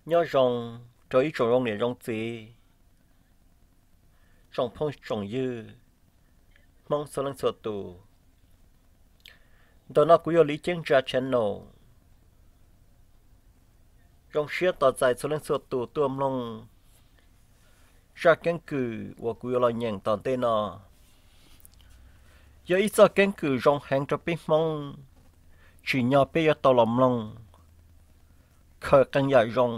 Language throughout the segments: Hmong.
Nyob zoo rau ib tsoom zoo niam zoo txiv, tsoom phooj tsoom ywg Hmoob txhua leej txhua tus. Ntawm no kuv yog Li Ceeb Ntsa Channel. Zoo siab tos txais txhua leej txhua tus tuaj mloog zaj keeb kwm uas kuv yuav los nyeem tom ntej no. Yog ib txoj keeb kwm zoo heev rau peb Hmoob, tsim nyog peb yuav tau los mloog, khaws qee yam zoo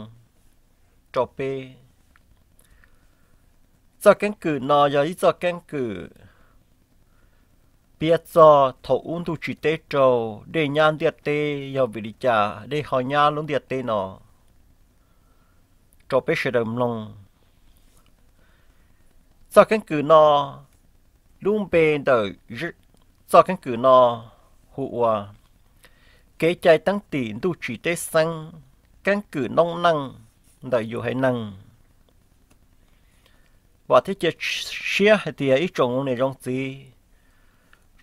rau peb. Txoj keeb kwm no yog ib txoj keeb kwm piav txog thaum ub ntuj tsim teb raug, dej nyab ntiaj teb, yog vim li cas dej ho nyab lub ntiaj teb no, rau peb sawv daws mloog. Txoj keeb kwm no, lub npe ntawm txoj keeb kwm no hu ua kev cai teeb tim ntuj tsim teb xeeb, keeb kwm noob neej ntawm yus haiv neeg. Vam thiab cia siab hais tias ib tsoom niam zoo txiv,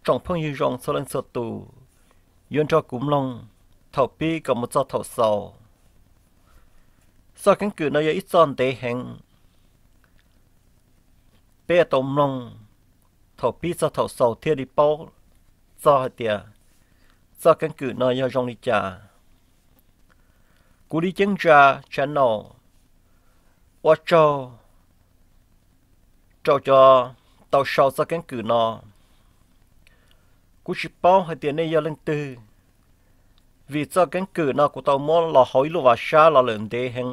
tsoom phooj ywg zoo txhua leej txhua tus yuav nrog kuv mloog thaum pib kom mus txog thaum xaus. Txoj keeb kwm no yog ib txoj ntev heev, peb yuav tau mloog thaum pib txog thaum xaus thiaj li paub txog hais tias txoj keeb kwm no yog zoo li cas. Kuv Li Ceeb Ntsa Channel ua tsaug rau cov tau sau txoj keeb kwm no. Kuv tsis paub hais tias nej yog leej twg, vim txoj keeb kwm no kuv tau muab los hauv ib lub vaj sab los lawm ntev heev,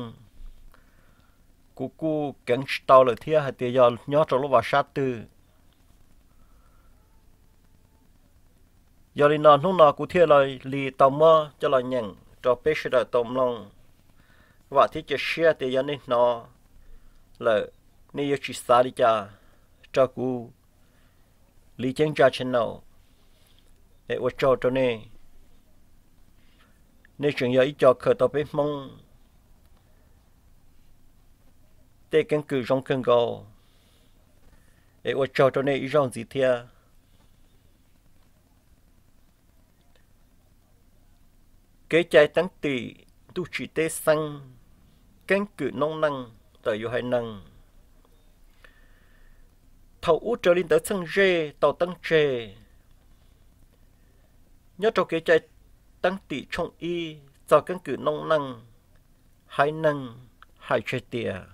kuv kuj keev tsis tau lawm thiab hais tias yog nyob rau lub vaj sab twg. Yog li no hnub no kuv thiaj li tau muab coj los nyeem rau peb sawv daws tau mloog. Vam thiab cia siab tias yog nej hnov lawm, nej yuav tsis xav li cas rau kuv Li Ceeb Ntsa Channel. Es ua tsaug rau nej, nej tseem yog ib co khaws tau peb Hmoob tej keeb kwm zoo kawg nkaus. Es ua tsaug rau nej ib zaug ntxiv thiab. Kev cai teeb tim ntuj tsim teb xeeb, keeb kwm noob neej ntawm yus haiv neeg. Thaum ub raws li ntawv txheej ze tau teeb tseg, nyob rau kev cai teeb tim tshooj ib txog keeb kwm noob neej, haiv neeg hais tseg tias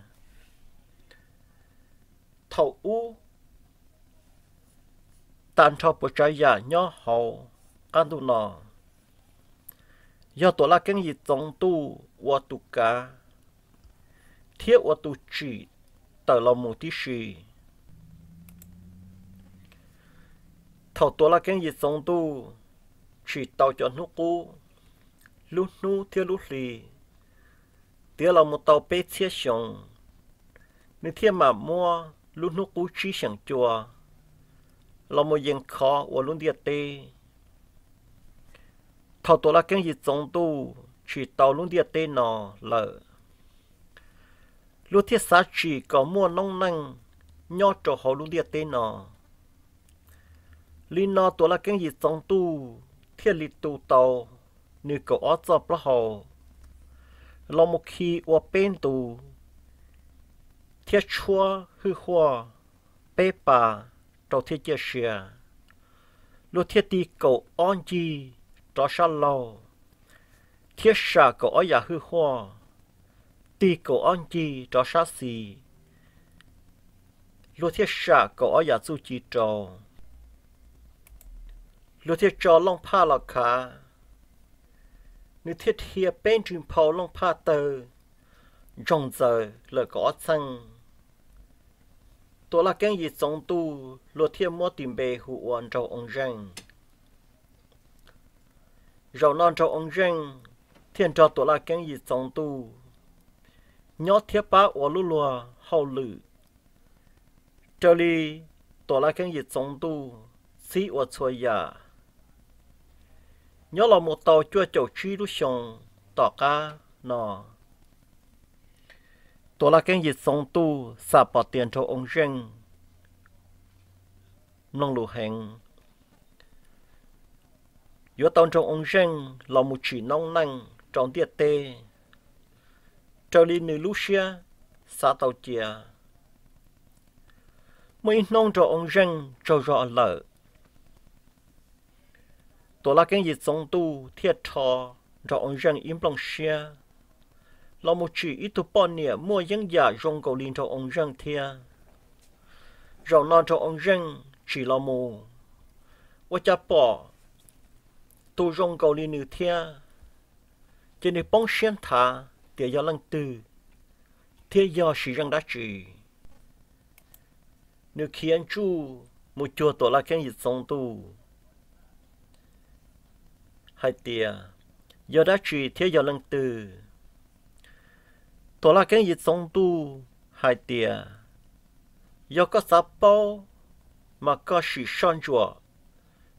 thaum ub tag nrho puas tsav yam nyob hauv qab ntuj no yog Tuam Laj Keeb Yim Txoov Ntuj ua tus kav thiab ua tus tsim tawm los mus tib si. Thaum Tuam Laj Keeb Yim Txoov Ntuj tsim tau cov hnub qub, lub hnub thiab lub hli, tiav los mus tau peb txhiab xyoo, nws thiaj mam muab lub hnub qub tsib xyeem cua los mus yees khov ua lub ntiaj teb. Thaum Tuam Laj Keeb Yim Txoov Ntuj tsim tau lub ntiaj teb no lawm, luag thiaj xav tsim kom muaj noob neej nyob rau hauv lub ntiaj teb no. Li no Tuam Laj Keeb Yim Txoov Ntuj thiaj li tu tau nws kaum ob txoj plaub hau los mus khi ua peb ntu thiab tshuab hwj huaj peb pas rau thiaj ciaj sia. Luag thiaj tig kaum ob ncig rov sab laug, thiab sam kaum ob yam hwj huaj, tig kaum ob ncig rov sab xis, luag thiaj sam kaum ob yam txuj ci rau. Luag thiaj tso looj phaj los khav, nws thiaj dhia peb nrig nphau looj phaj tawg ntsoog ntxaws lawm kaum ob txheej. Tuam Laj Keeb Yim Txoov Ntuj luag thiaj muab tis npe hu ua Nraug Oo Zeej. Zaum no Nraug Oo Zeej thiaj nrog Tuam Laj Keeb Yim Txoov Ntuj nyob thiab pab ua lub luag hauj lwm raws li Tuam Laj Keeb Yim Txoov Ntuj txib ua txhua yam, nyob los mus tau cuaj caum tsib lub xyoo tom qab no. Tuam Laj Keeb Yim Txoov Ntuj xam pom tias Nraug Oo Zeej mloog lus heev, yuav tau Nraug Oo Zeej los mus tsim noob neej rau ntiaj teb, raws li nws lub siab xav tau cia. Muaj ib hnub Nraug Oo Zeej tsaug zog lawm, Tuam Laj Keeb Yim Txoov Ntuj thiaj rho Nraug Oo Zeej ib nplooj siab los mus tsim ib tug poj niam muaj yeeb yam zoo nkaus li Nraug Oo Zeej thiab. Zaum no Nraug Oo Zeej tsim los mus, ua cas pom tus zoo nkaus li nws thiab, ces nws poob siab nthav tias yog leej twg thiab yog sim zeej dab tsi. Nws khiav ntsuj mus cuag Tuam Laj Keeb Yim Txoov Ntuj hais tias, yog dab tsi thiab yog leej twg? Tuam Laj Keeb Yim Txoov Ntuj hais tias, yog koj xav paub, mas koj sim soj ntsuam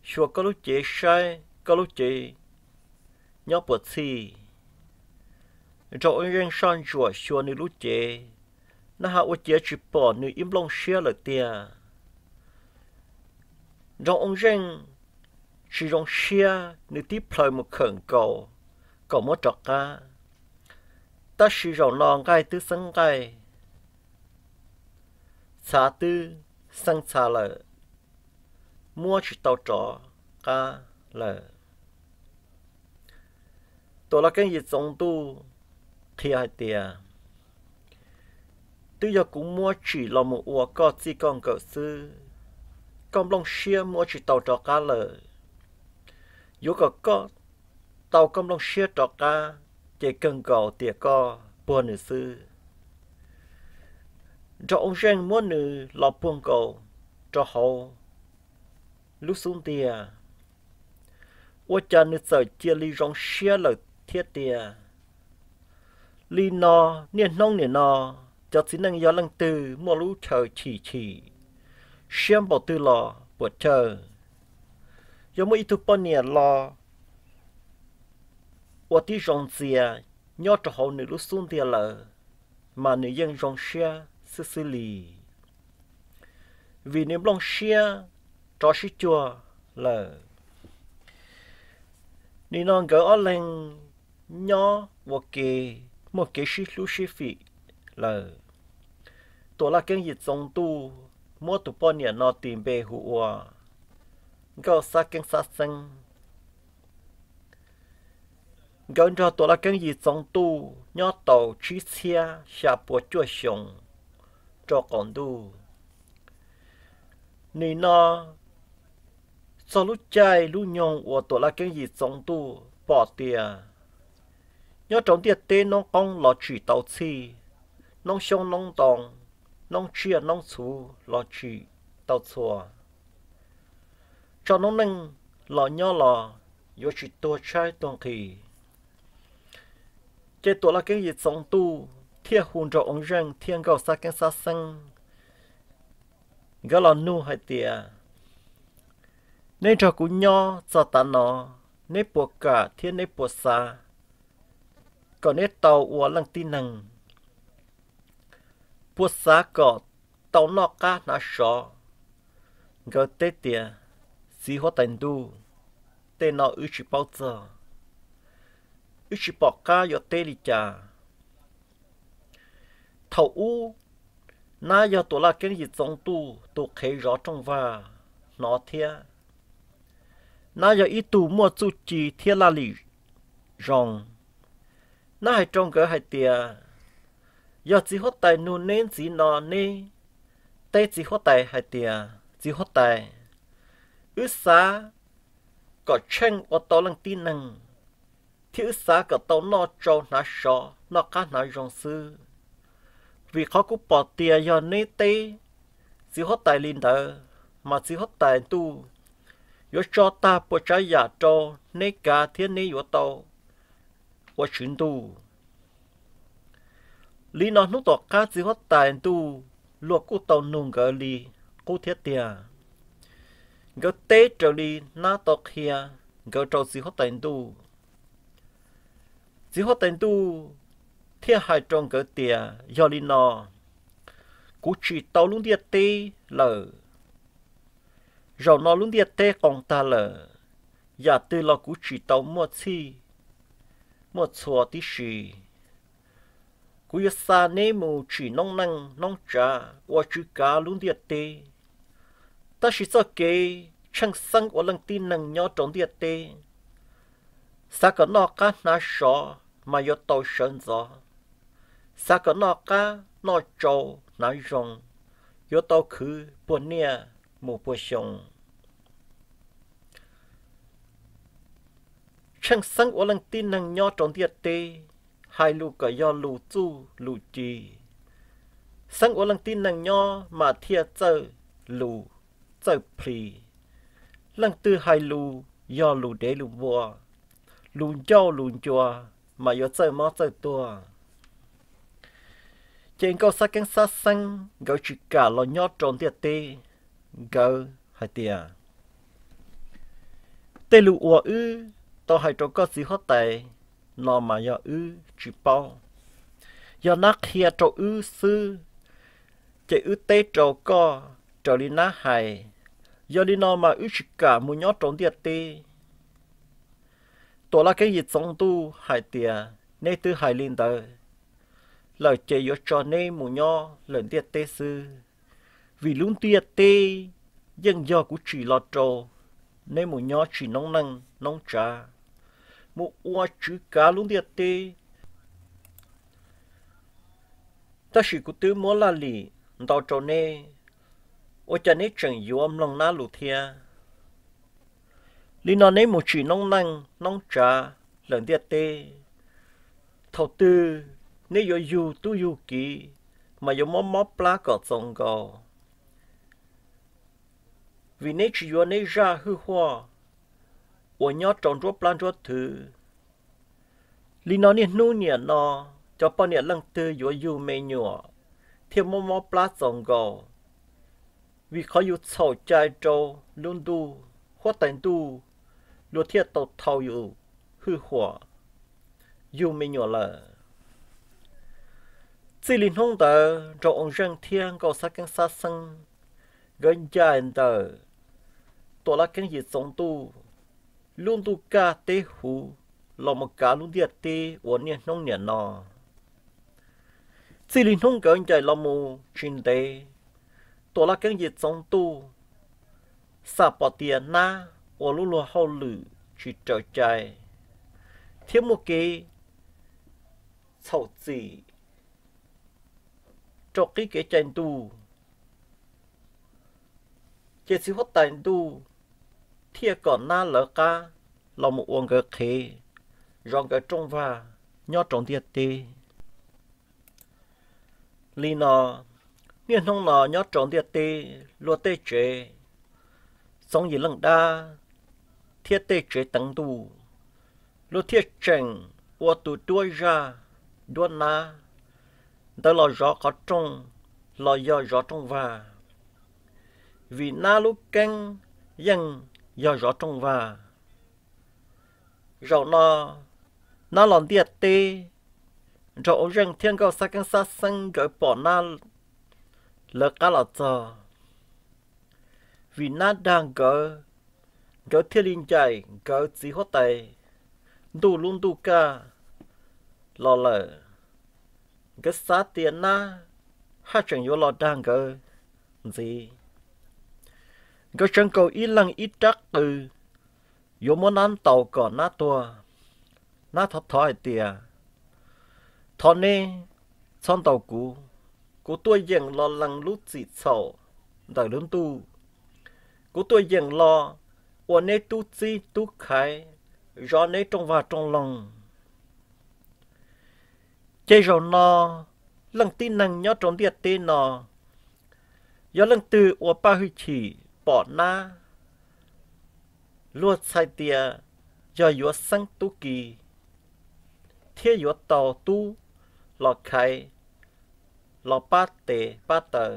xyuas koj lub cev saib koj lub cev nyob puas txhij. Nraug Oo Zeej soj ntsuam xyuas nws lub cev, na has ua ciav tsis pom nws ib nplooj siab lawm tiag. Nraug Oo Zeej tsis zoo siab, nws tib plhaws mus khawm nkaus kom muab rov qab. Tab sis zaum no nqaij twb xeeb nqaij, txhav twb xeeb txha lawm, muab tsis tau rov qab lawm. Tuam Laj Keeb Yim Txoov Ntuj qhia hais tias, twb yog kuv muab tsim los mus ua koj txij koj nkawm xwb, koj nplooj siab muab tsis tau rov qab lawm. Yuav kom koj tau koj nplooj siab rov qab, ces kawg nkaus tias koj puag nws xwb. Nraug Oo Zeej muab nws los puag nkaus rau hauv lub xub ntiag, ua cas nws txawm cia li zoo siab lawm thiab tiag. Li no, niaj hnub nim no, cov txiv neej yog leej twg muaj lub chaw chim chim siab npaum twg los puas chawj, yog muaj ib tug poj niam los ua tib zoo ntxias nyob rau hauv nws lub xub ntiag lawm, mas nws yeej zoo siab xwb xwb li, vim nws nplooj siab rov sib cuag lawm. Nim no nkawd ob leeg nyob ua ke, muaj kev sib hlub sib fim lawm. Tuam Laj Keeb Yim Txoov Ntuj muab tus poj niam no tis npe hu ua Nkauj Xab Keeb Xab Xeeb. Nkawd nrog Tuam Laj Keeb Yim Txoov Ntuj nyob tau tsib txhiab xya pua cuaj xyoo rau qaum ntuj. Nim no txog lub caij lub nyoog uas Tuam Laj Keeb Yim Txoov Ntuj pom tias nyob rau ntiaj teb noob qoob los tsim tau txhij, noob xyoob noob ntoo, noob tsiaj noob txhu los tsim tau txhua, tso noob neej los nyob los yuav tsis tuag tshaib tuag nqhis. Ces Tuam Laj Keeb Yim Txoov Ntuj thiaj hu Nraug Oo Zeej thiab Nkauj Xab Keeb Xab Xeeb nkawd los nug hais tias, neb nrog kuv nyob txog tav no, neb puas kam thiab neb puas xav kom neb tau ua leej tib neeg, puas xav kom tau noj qab hnav sov? Nkawd teb tias, txiv huab tais ntuj, tej no wb tsis paub txog, wb tsis pom qab yuav teb li cas. Thaum ub, nab yog Tuam Laj Keeb Yim Txoov Ntuj tus qhev zov rooj vag hnov thiab. Nab yog ib tug muaj txuj ci thiab laj lim zoo. Nab hais rau nkawd hais tias, yog txiv huab tais nug neb ntxiv no, neb teb txiv huab tais hais tias, txiv huab tais, wb xav kom tsheej ua tau leej tib neeg, thiab wb xav kom tau noj tsau hnav sov, noj qab hnav zoo xwb. Vim qhov kuv pom tias yog neb teb txiv huab tais li ntawd, mas txiv huab tais ntuj yuav tso tag puas tsav yam rau neb kav thiab neb yuav tau ua tswv ntuj. Li no hnub tom qab txiv huab tais ntuj luag kuj tau nug nkawd li qub thiab tiag. Nkawd teb raws li nab tau qhia nkawd rau txiv huab tais ntuj. Txiv huab tais ntuj thiaj hais rau nkawd tias, yog li no, kuv tsim tau lub ntiaj teb lawm. Zaum no lub ntiaj teb qoos tag lawm, yam twg los kuv tsim tau muaj txhij muaj txhua tib si. Kuv yuav xa neb mus tsim noob neej noob tsav ua tswv kav lub ntiaj teb. Tab sis txoj kev tsheej xeeb ua leej tib neeg nyob rau ntiaj teb, xav kom noj qab hnav sov mas yuav tau sawv ntxov, xav kom noj qab noj tsau hnav zoo, yuav tau khwv puag niaj mus puag xyoo. Tsheej xeeb ua leej tib neeg nyob rau ntiaj teb, hais lus kom yog lus txuj lus ci. Xeeb ua leej tib neeg nyob mas thiaj txawj lus txawj plis. Leej twg hais lus yog lus dev lus npua, lus ncauj lus ncua, mas yuav txawj mob txawj tuag. Ces Nkauj Xab Keeb Xab Xeeb nkawd tsis kam los nyob rau ntiaj teb. Nkawd hais tias, tej lus uas wb tau hais rau koj txiv huab tais no mas yog wb tsis paub, yog nab qhia rau wb xwb, ces wb teb rau koj raws li nab hais. Yog li no mas wb tsis kam mus nyob rau ntiaj teb. Tuam Laj Keeb Yim Txoov Ntuj hais tias, neb twb hais li ntawd lawm ces yuav tso neb mus nyob lawm ntiaj teb xwb, vim lub ntiaj teb yeej yog kuv tsim los rau neb mus nyob tsim noob neej noob tsav, mus ua tswv kav lub ntiaj teb. Tab sis kuv twb muab laj lim ntau rau neb, ua cas neb tseem yuav mloog nab lus thiab? Li no neb mus tsim noob neej noob tsav lawm ntiaj teb, thaum twg neb yuav yug tub yug kiv mas yuav mob mob plab kom txaus nkaus, vim neb tsis yuav neb zaj hwj huaj uas nyob rau nruab plab nruab thwv. Li no niaj hnub niam no, cov poj niam leej twg yuav yug me nyuam thiaj mob mob plab txaus nkaus, vim qhov yus txhaum cai rau lub ntuj, huab tais ntuj luag thiaj tau thau yus hwj huam yug me nyuam lawm. Txij li hnub ntawd Nraug Oo Zeej thiab Nkauj Xab Keeb Xab Xeeb nkawd ncaim ntawm Tuam Laj Keeb Yim Txoov Ntuj lub ntuj kaj teb huv los mus kav lub ntiaj teb uas niaj hnub niam no. Txij li hnub nkawd ncaim los mus tsis ntev, Tuam Laj Keeb Yim Txoov Ntuj xam pom tias nab ua lub luag hauj lwm tsis raws cai thiab muaj kev txhaum txim rau qib kev cai ntuj, ces txiv huab tais ntuj thiaj kom nab lawv qab los mus ua nkawd qhev, zov nkawd rooj vag nyob rau ntiaj teb. Li no, niaj hnub no nyob rau ntiaj teb luag tej tsev txoov yim leej dab thiab tej tsev teev ntuj, luag thiaj tseem ua tus duab zaj duab nab ntawd los zov qhov rooj, los yog zov rooj vag, vim nab lub keeb yeej yog zov rooj vag. Zaum no nab los ntiaj teb, Nraug Oo Zeej thiab Nkauj Xab Keeb Xab Xeeb nkawd pom nab lawv qab los txog, vim nab dag nkawd, nkawd thiaj li ncaim nkawd txiv huab tais ntuj lub ntuj kaj los lawm. Nkawd xav tias nab haj tseem yuav los dag nkawd ntxiv. Nkawd tsawv nkaus ib leeg ib rab qws yuav muab nab ntaus kom nab tuag. Nab thov thov hais tias, thov neb txhob ntaus kuv, kuv tuaj yeem los lees lub txim txhaum ntawm lub ntuj, kuv tuaj yeem los ua neb tub txib tub khaiv, zov neb rooj vag rooj loog. Ces zaum no leej tib neeg nyob rau ntiaj teb no, yog leej twg ua paj hwj chim pom nab, luag txhais tias yog yuav xeeb tub ki thiab yuav tau tub los khaiv, los pab tes pab taw.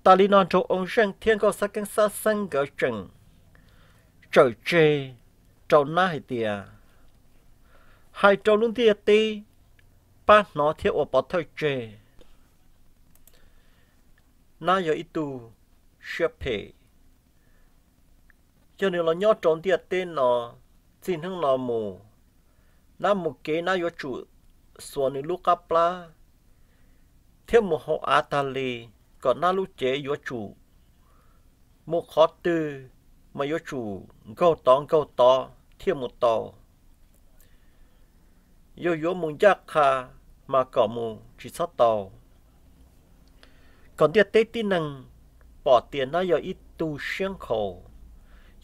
Tas li no Nraug Oo Zeej thiab Nkauj Xab Keeb Xab Xeeb nkawd tseem tsawm tseg rau nab hais tias, hais rau lub ntiaj teb pab hnov thiab ua pov thawj tseg. Nab yog ib tug siab phem, yog nws los nyob rau ntiaj teb no, txij hnub no mus, nab mus kev nab yuav tsum xuas nws lub qab plab thiab mus hauv av tag li, kom nab lub cev yuav tsum mus qhov twg mas yuav tsum nkaug tod nkaug tod thiaj mus tau. Yog yuav mus ncaj qha mas kom mus tsis txhob tau. Kom ntiaj teb tib neeg pom tias nab yog ib tug siab nkhaus,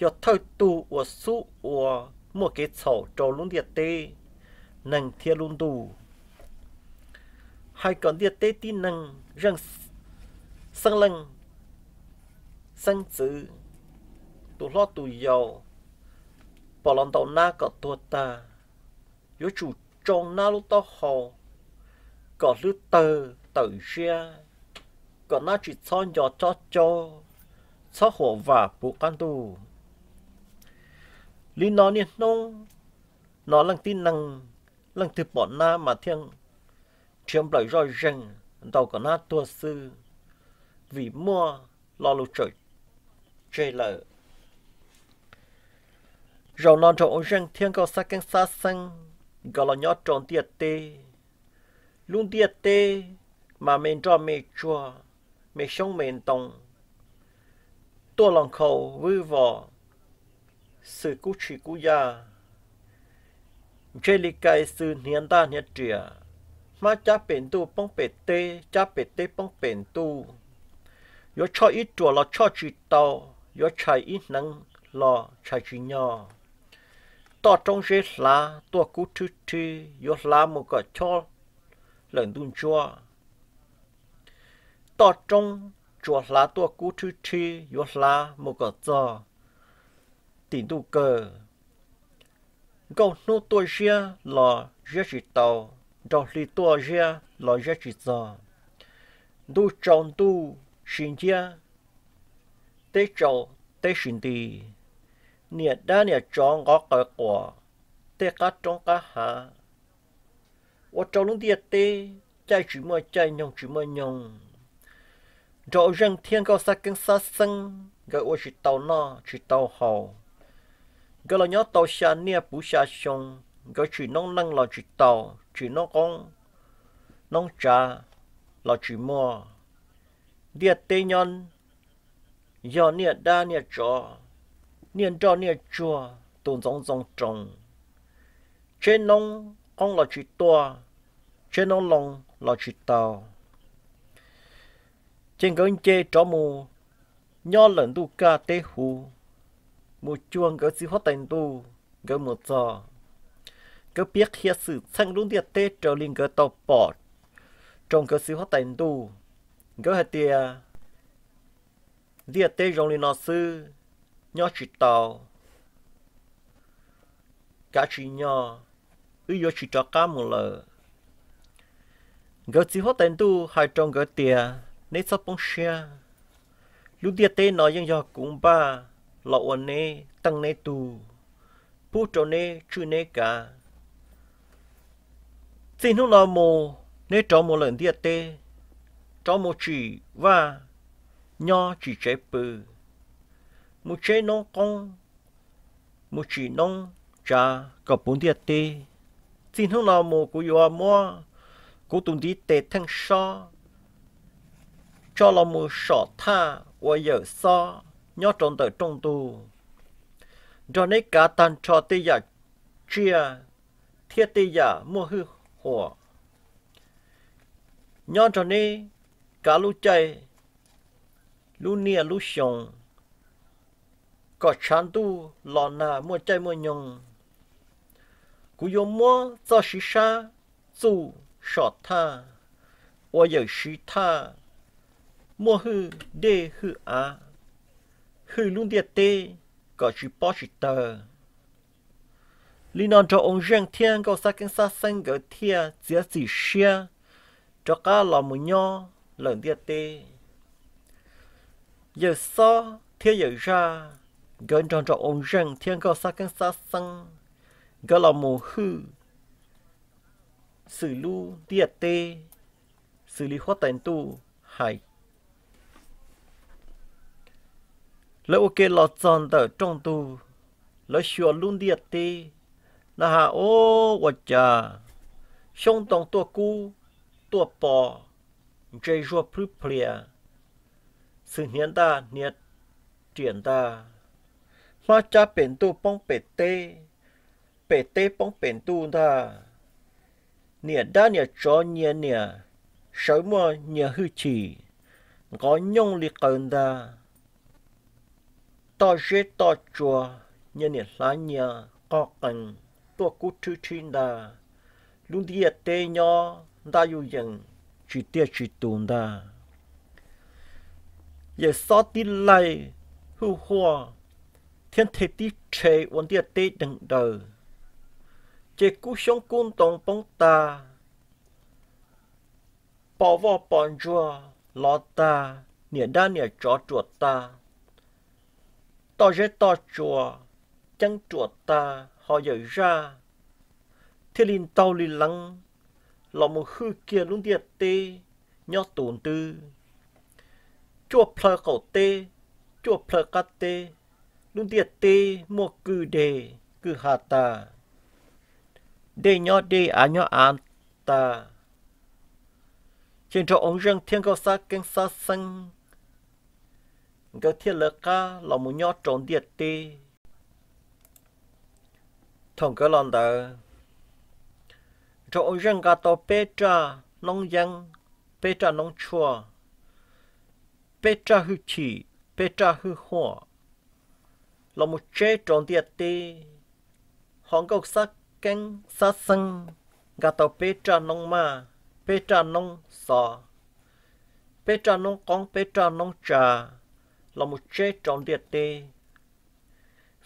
yog thawj tug uas xub ua muaj kev txhaum rau lub ntiaj teb, neeg thiab lub ntuj. Hais kom ntiaj teb tib neeg, xeeb leej xeeb ntxwv, tus hlob tus yau, pom los ntaus nab kom tuag tag, yuav tsum tsoo nab lub taub hau kom hlwb tawg tawm ziab, kom nab tsis txhob nco cob caub, txhob huam vam puv qab ntuj. Li no niaj hnub no leej tib neeg, leej twg pom nab mas thiaj nrhiav nplawm zoj zeeg ntaus kom nab tuag xwb, vim muaj lo lus tsawm tseg lawm. Zaum no nraug Oos Zeej thiab Nkauj Xab Keeb Xab Xeeb nkawd los nyob rau ntiaj teb. Lub ntiaj teb mas me nroj me tsuag, me xyoob me ntoo, tuaj los nkhaus vwb vos, xws kub tshis kub yaj, ntsej li kais xws hniav ntaj hniav riam, hmab cab pem ntuj poob pem teb, cab pem teb poob pem ntuj. Yuav tshoj ib ruam los tshoj tsis tau, yuav tshais ib hneev los tshais tsis nyog. Toj roob zeb hlav tuaj kub rhwb rhib, yuav hlav mus kom chob lawm ntuj ntsuab. Toj roob tsuas hlav tuaj kub rhwb rhib, yuav hlav mus kom txog tim ntuj kawg. Nkauj hnub tuaj ziab los ziab tsis tau, nraug hli tuaj ziab los ziab tsis txog. Ntuj tsaus ntuj sis nciab, teb tsaus teb sis nti, niam dab niam tsov nqov qaws quas tej qab roob qab hav, ua rau lub ntiaj teb caij tsis muaj caij nyoog tsis muaj nyoog. Nraug Oos Zeej thiab Nkauj Xab Keeb Xab Xeeb nkawd ua tsis tau noj tsis tau haus. Nkawd los nyob tau xya niaj puv xya xyoo, nkawd tsim noob neej los tsis tau, tsim noob qoob noob tsav los tsis muaj. Ntiaj teb nyob yog niaj dab niaj tsov, niaj nroj niaj tsuag tus ntxoov ntxoo roos. Tsheb noob qoob los tsis tuaj, tsheb noob loo los tsis tau. Ces nkawd nce rov mus nyob lawm ntuj kaj teb huv, mus cuag nkawd txiv huab tais ntuj. Nkawd mus txog, nkawd piav qhia xwm txheej lub ntiaj teb raws li nkawd tau pom rau nkawd txiv huab tais ntuj. Nkawd hais tias, ntiaj teb zoo li no xwb, nyob tsis tau, kav tsis nyog, wb yuav tsis rov qab mus lawm. Nkawd txiv huab tais ntuj hais rau nkawd tias, neb txhob poob siab, lub ntiaj teb no yeej yog kuv npaj los ua neb teej neb tug, pub rau neb tswj neb kav. Txij hnub no mus neb rov mus lawm ntiaj teb, rov mus tsim vaj nyob tsim tsev pw, mus tsheb noob qoob, mus tsim noob tsav kom puv ntiaj teb. Txij hnub no mus kuv yuav muab kuv tus ntiv tes theej sob tso los mus som thaj ua yawm xob nyob rau ntawm rooj ntug, nrog neb kav tag nrho tej yam tsiaj thiab tej yam muaj hwj huam, nyob nrog neb kav lub caij lub niaj lub xyoo, kom tshav ntuj los nag muaj caij muaj nyoog. Kuv yuav muab txoj siv sab txuj som thaj ua yawm siv thaj, muaj hwj dej hwj av, hwj lub ntiaj teb kom tsis pob tsis tawg. Li no nraug Oos Zeej thiab Nkauj Xab Keeb Xab Xeeb nkawd thiaj txiav txim siab rov qab los mus nyob lawm ntiaj teb. Yawm xob thiab yawm zaj nkawd nrog nraug Oos Zeej thiab Nkauj Xab Keeb Xab Xeeb nkawd los mus hwj xwm lub ntiaj teb, xws li huab tais ntuj hais. Lawv ua ke los txog ntawm rooj ntug, lawv xyuas lub ntiaj teb na has, o, ua cas Xyoob ntoo tuaj kub tuaj pos, ntse zuag plhwb plias, xws hniav ntaj hniav riam ntag. Hmab cab pem ntuj poob pem teb, pem teb poob pem ntuj ntag. Niam dab niam tsov nyias niam, sawv muaj nyias hwj chim, nqov nyooj li qawv ntag. Toj zeb toj tsua, nyias niam hlav nyias qog qees, tuaj kub rhwb rhib ntag. Lub ntiaj teb nyob ntaj yuj yees, tsis tiaj tsis tus ntag. Yawm Xob tib laig hwj huaj thiab nthe tib rhe ua ntiaj teb deeg daws, ces kub xyoob kub ntoo poob tag, pos voj pos ntsuag lov tag, niam dab niam tsov ruam tag, toj zeb toj tsua ceeb ruam tag, ho yawm zaj thiaj li ntaug li leev los mus hwj kiag lub ntiaj teb nyob tus ntwb. Cuaj plhaw qaum teb, cuaj plhaw qab teb, lub ntiaj teb muaj kwj deg kwj ha tag, dej nyob dej av nyob av tag. Ces nraug Oov Zeej thiab Nkauj Xab Keeb Xab Xeeb nkawd thiaj lawv qab los mus nyob rau ntiaj teb. Thaum nkawd los ntawd, nraug Oov Zeej nqa tau peb raj noob yeeb, peb raj noob tshuaj, peb raj hwj chim, peb raj hwj huam los mus tseb rau ntiaj teb. Ho Nkauj Xab Keeb Xab Xeeb nqa tau peb raj noob maj, peb raj noob xov, peb raj noob qoob, peb raj noob tsa los mus tseb rau ntiaj teb.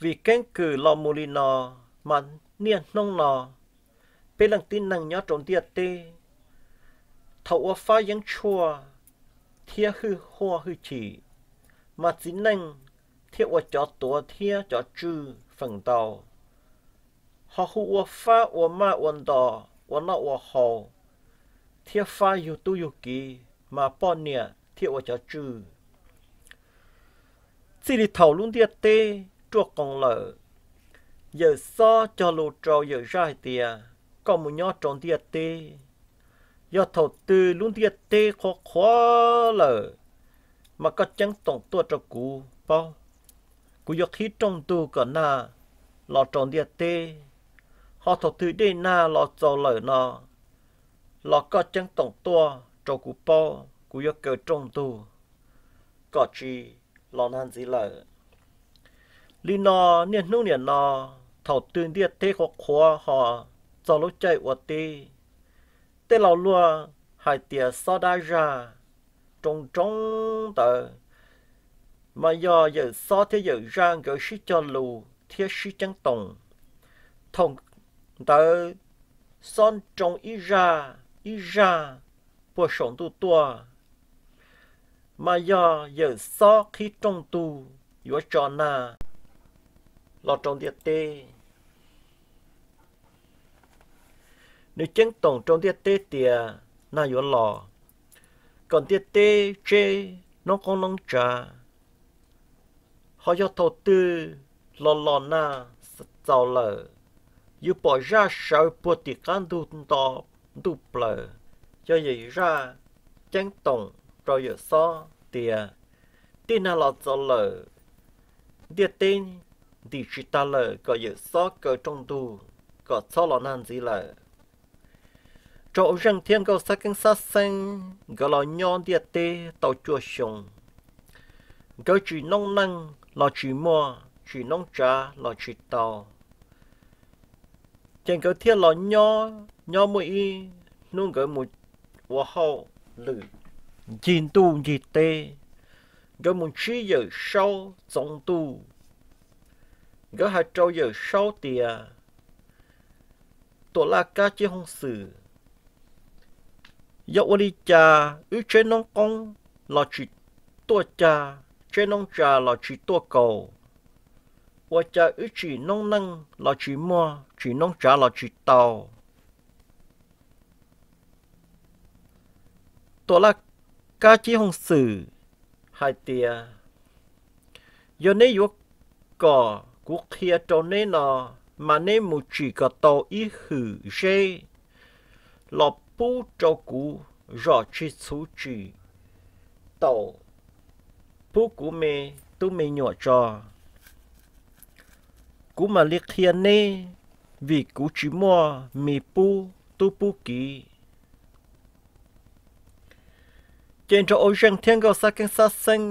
Vim keeb kwm los mus li no, mas niaj hnub no peb leej tib neeg nyob rau ntiaj teb, thaum ua fab yeeb tshuaj thiab hwj huaj hwj chim, mas txiv neej thiaj ua cov tuav thiab cov tswj feem ntau, ho hu ua fab ua maj ua ntos ua noj ua haus, thiab fab yug tub yug kiv mas poj niam thiaj ua cov tswj. Txij li thaum lub ntiaj teb ruaj qoos lawm, yawm Xob cog lus rau yawm Zaj hais tias, koj mus nyob rau ntiaj teb, yog thaum twg lub ntiaj teb qhuav qhuav lawm, mas koj ceeb toom tuaj rau kuv paub, kuv yuav qhib rooj ntug kom nag los rau ntiaj teb. Ho thaum twg dej nag los txaus lawm no, los koj ceeb toom tuaj rau kuv paub, kuv yuav kaw rooj ntug kom tsis los nag ntxiv lawm. Li no, niaj hnub niam no, thaum twg ntiaj teb qhuav qhuav ho txog lub caij ua teb, tej laus luag hais tias Xob Dab Zaj, roob roob ntawd, mas yog yawm Xob thiab yawm Zaj nkawd sib cog lus thiab sib ceeb toom. Thaum ntawd Xob nroo ib zaj ib zaj puag saum ntuj tuaj, mas yog yawm Xob qhib rooj ntug yuav tso nag los rau ntiaj teb. Nws ceeb toom rau ntiaj teb tias nag yuav los, kom ntiaj teb tseb noob qoob noob tsav. Ho yog thaum twg los los nag txaus lawm, yuav pom zaj sawv puag tim qab ntug nto ntuj plaws, yog yawm Zaj ceeb toom rau yawm Xob tias, tej nag los txaus lawm, ntiaj teb ntim tsis tag lawm, kom yawm Xob kaw rooj ntug kom txhob los nag ntxiv lawm. Rau Zeej thiab Nkauj Xab Keeb Xab Xeeb nkawd los nyob ntiaj teb tau cuaj xyoo, nkawd tsim noob neej los tsis muaj, tsim noob tsav los tsis tau. Ces nkawd thiaj los nyob, nyob muaj ib hnub nkawd mus ua hauj lwm ncig ntuj ncig teb, nkawd mus ntsib yawm Saub txoov ntuj. Nkawd hais rau yawm Saub tias, Tuam Laj Kab Cib Hooj Xwm, yog ua li cas wb tseb noob qoob los tsis tuaj cag, tseb noob tsa los tsis tuaj kaus? Ua cas wb tsim noob neej los tsis muaj, tsim noob tsav los tsis tau? Tuam Laj Kab Cib Hooj Xwm hais tias, Yog neb yuav kom kuv qhia rau neb no, mas neb mus tsim kom tau ib hwm zeb los pub rau kuv zom tsis txhuv tsim taum pub kuv me tub me nyuam tso. Kuv mam li qhia neb, vim kuv tsis muaj mis pub tub pub kiv. Ces nrog Au Zeej thiab Nkauj Xab Keeb Xab Xeeb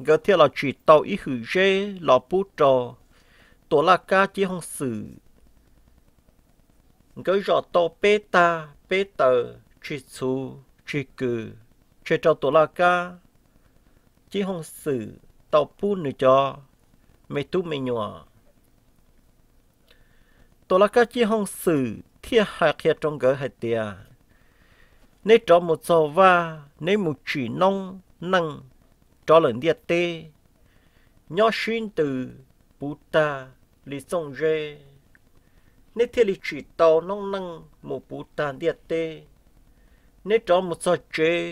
nkawd thiaj los tsim tau ib hwm zeb los pub rau Tuam Laj Kab Cib Hooj Xwm. Nkawd zom tau peb tag peb taw, tsis txhuv tsis kws, tseg rau Tuam Laj Kab Cib Hooj Xwm tau pub nws cov me tub me nyuam. Tuam Laj Kab Cib Hooj Xwm thiaj hais qhia rau nkawd hais tias, neb rov mus txog vaj, neb mus tsim noob neej rov lawm ntiaj teb, nyob sib ntws puv tag li txooj zeb, neb thiaj li tsim tau noob neej mus puv tag ntiaj teb. Neb rov mus txog tsev,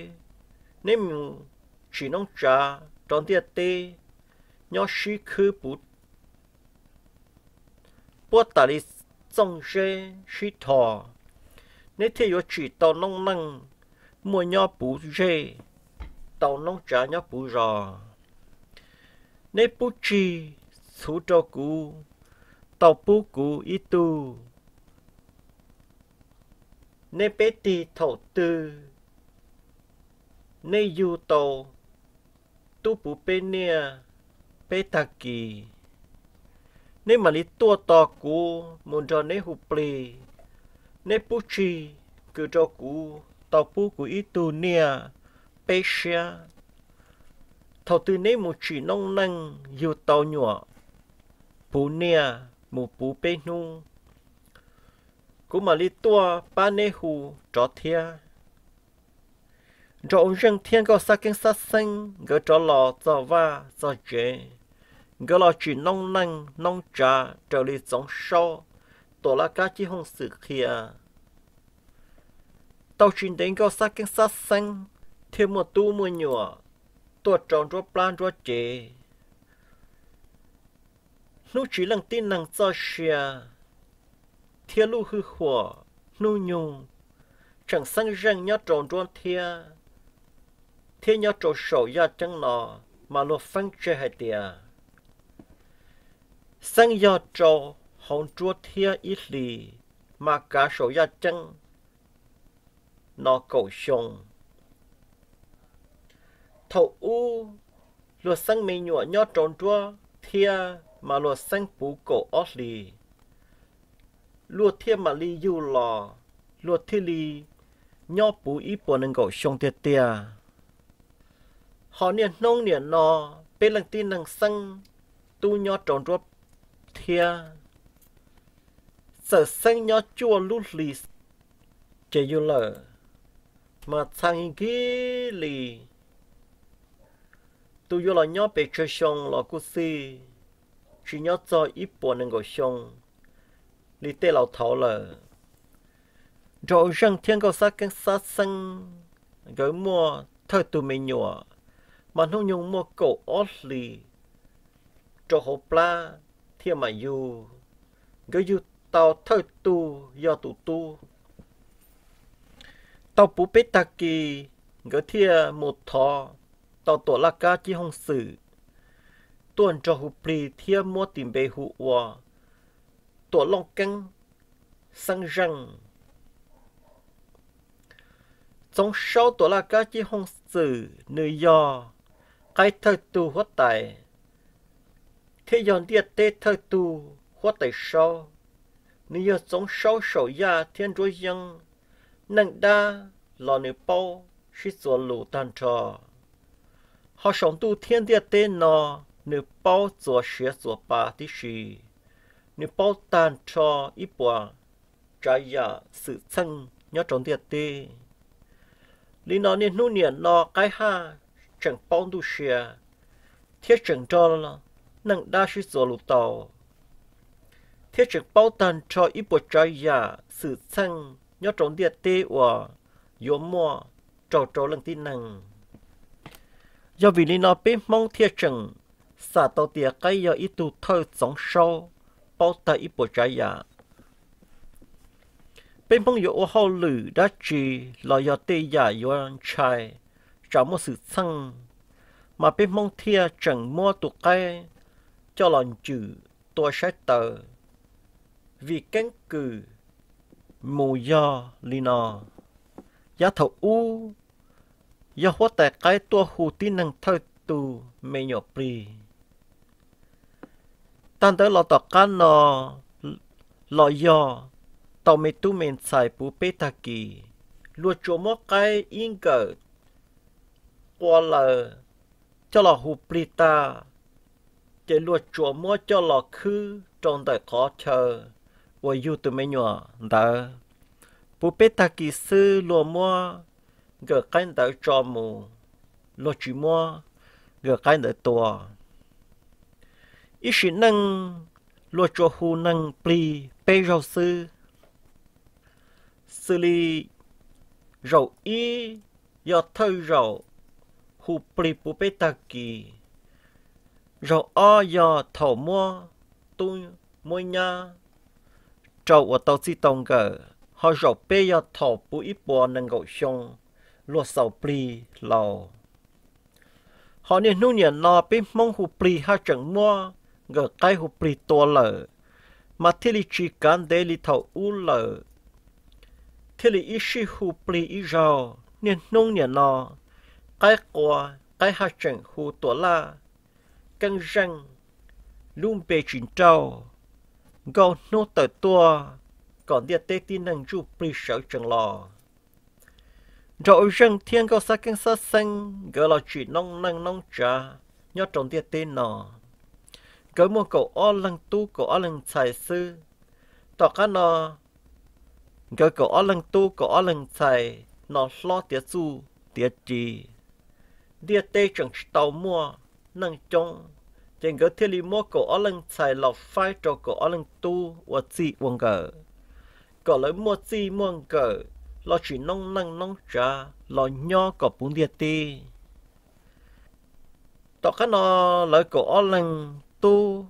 neb mus tsim noob tsav rau ntiaj teb, nyob sib khwb puv puab tas li txooj zeb sib dhos, neb thiaj yuav tsim tau noob neej muaj nyob puv zej, tau noob tsav nyob puv zos. Neb pub tsis txhuv rau kuv, tau pub kuv ib tug, neb peb tig thaum twg neb yug tau tub puv peb niaj peb tag kis, neb mam li tuaj tos kuv mus nrog neb hu plig. Neb pub tsis kws rau kuv, tau pub kuv ib tug niaj peb siab. Thaum twg neb mus tsim noob neej yug tau nyuam puv niaj mus puv peb hnub, kuv mam li tuaj pab neb hu rov thiab. Nrog Au Zeej thiab Nkauj Xab Keeb Xab Xeeb nkawd rov los txog vaj txog tsev, nkawd los tsim noob neej noob tsav raws li Txoov Saub Tuam Laj Kab Cib Hooj Xwm qhia. Tau tsis ntev Nkauj Xab Keeb Xab Xeeb thiaj muaj tub muaj nyuam tuaj rau nruab plab nruab cev. Hnub tsis leej tib neeg txoj sia thiab lub hwj huam hnub nyoog tseem xeeb zeej nyob rau nruab thiab, thiab nyob rau saum yaj ceeb no mas luag feeb tseg hais tias xeeb yog rau hauv nruab thiab ib hlis mas kav saum yaj ceeb no kaum xyoo. Thaum ub luag xeeb me nyuam nyob rau nruab thiab mas luag xeeb puv kaum ob hlis, luag thiaj mam li yug los, luag thiaj li nyob puv ib puas nees nkaum xyoo tiag tiag. Ho niaj hnub niam no peb leej tib neeg xeeb tub nyob rau nruab thiab, txawm xeeb nyob cuaj lub hlis ces yug lawm, mas txha nki nki li tus yuav los nyob pes tsawg xyoo los kuj xij, tsis nyob txog ib puas nees nkaum xyoo li tej laus thaud lawm. Nrog Au Zeej thiab Nkauj Xab Keeb Xab Xeeb nkawd muaj thawj tug me nyuam, mas hnub nyoog muaj kaum ob hlis rau hauv plab thiaj mam yug. Nkawd yug tau thawj tug yog tus tub. Tau puv peb tag kis, nkawd thiaj mus thov tau Tuam Laj Kab Cib Hooj Xwm tuaj nrog hu plig thiab muab tis npe hu ua Tuam Looj Keeb Xeeb Zeej. Txoov Saub Tuam Laj Kab Cib Hooj Xwm nws yog qaib thawj tug huab tais thiab yog ntiaj teb thawj tug huab tais saub. Nws yog Txoov Saub saum yaj thiab nruab yeeb, neej dab los nws paub sib txuas lus tag nrho. Ho saum ntuj thiab ntiaj teb no nws paub txuas siav txuas pa tib si. Nws paub tag nrho ib puas tsav yam xwm txheej nyob rau ntiaj teb. Li no niaj hnub niam no qaib haj tseem paub ntuj sia thiab tseem nrog neej dab sib txuas lus tau, thiab tseem paub tag nrho ib puas tsav yam xwm txheej nyob rau ntiaj teb uas yuav muaj raug rau leej tib neeg. Yog vim li no peb Hmoob thiaj tseem xam tau tias qaib yog ib tug thawj txoov saub paub tag ib puas tsav yam. Peb Hmoob yuav ua hauj lwm dab tsi los yog tej yam yuav ntshai, tsam muaj xwm txheej, mas peb Hmoob thiaj tseem muab tus qaib coj los ncwm tua saib taws, vim keeb kwm mus yog li no. Yav thaum ub, yog huab tais qaib tuaj hu tib neeg thawj tug me nyuam plig. Tag ntawd los tom qab no los yog tau me tub me ntxhais puv peb tag kis, luag tsuas muab qaib ib nkawm qua lawm coj los hu plig tag, ces luag tsuas muab coj los khwb rau ntawm qhov chaw uas yug tus me nyuam ntawd. Puv peb tag kis xwb luag muab nkawm qaib ntawd tso mus, luag tsis muab nkawm qaib ntawd tua. Ib sim neej luag tsuas hu neeg plig peb zaug xwb, xws li zaum ib yog thawj zaum hu plig puv peb tag kis, zaum ob yog thaum muab tub muab nyab rau uas tau txij tau nkawm, ho zaum peb yog thaum puv ib puas nees nkaum xyoo luag xaus plig laus. Ho niaj hnub niam no peb Hmoob hu plig haj tseem muab nkawm qaib hu plig tua lawm, mas thiaj li tsis kav ntev li thaum ub lawm, thiaj li ib sij hu plig ib zaug. Niaj hnub niam no qaib qua, qaib haj tseem hu tuam laj, keeb zeej, lub npe tsis nrauj, nkauj hnub tawm tuaj kom ntiaj teb tib neeg ntsuj plig sawv tsees los. Nraug Zeej thiab Nkauj Xab Keeb Xab Xeeb nkawd los tsim noob neej noob tsav nyob rau ntiaj teb no. Nkawd muaj kaum ob leeg tub kaum ob leeg ntxhais xwb. Tom qab no nkawd kaum ob leeg tub kaum ob leeg ntxhais no hlob tiav txuj tiav ci, ntiaj teb tseem tsis tau muaj neeg coob, ces nkawd thiaj li muab kaum ob leeg ntxhais los faib rau kaum ob leeg tub ua txij ua nkawm, kom lawv muaj txij muaj nkawm los tsim noob neej noob tsav los nyob kom puv ntiaj teb. Tom qab no lawv kaum ob leeg tub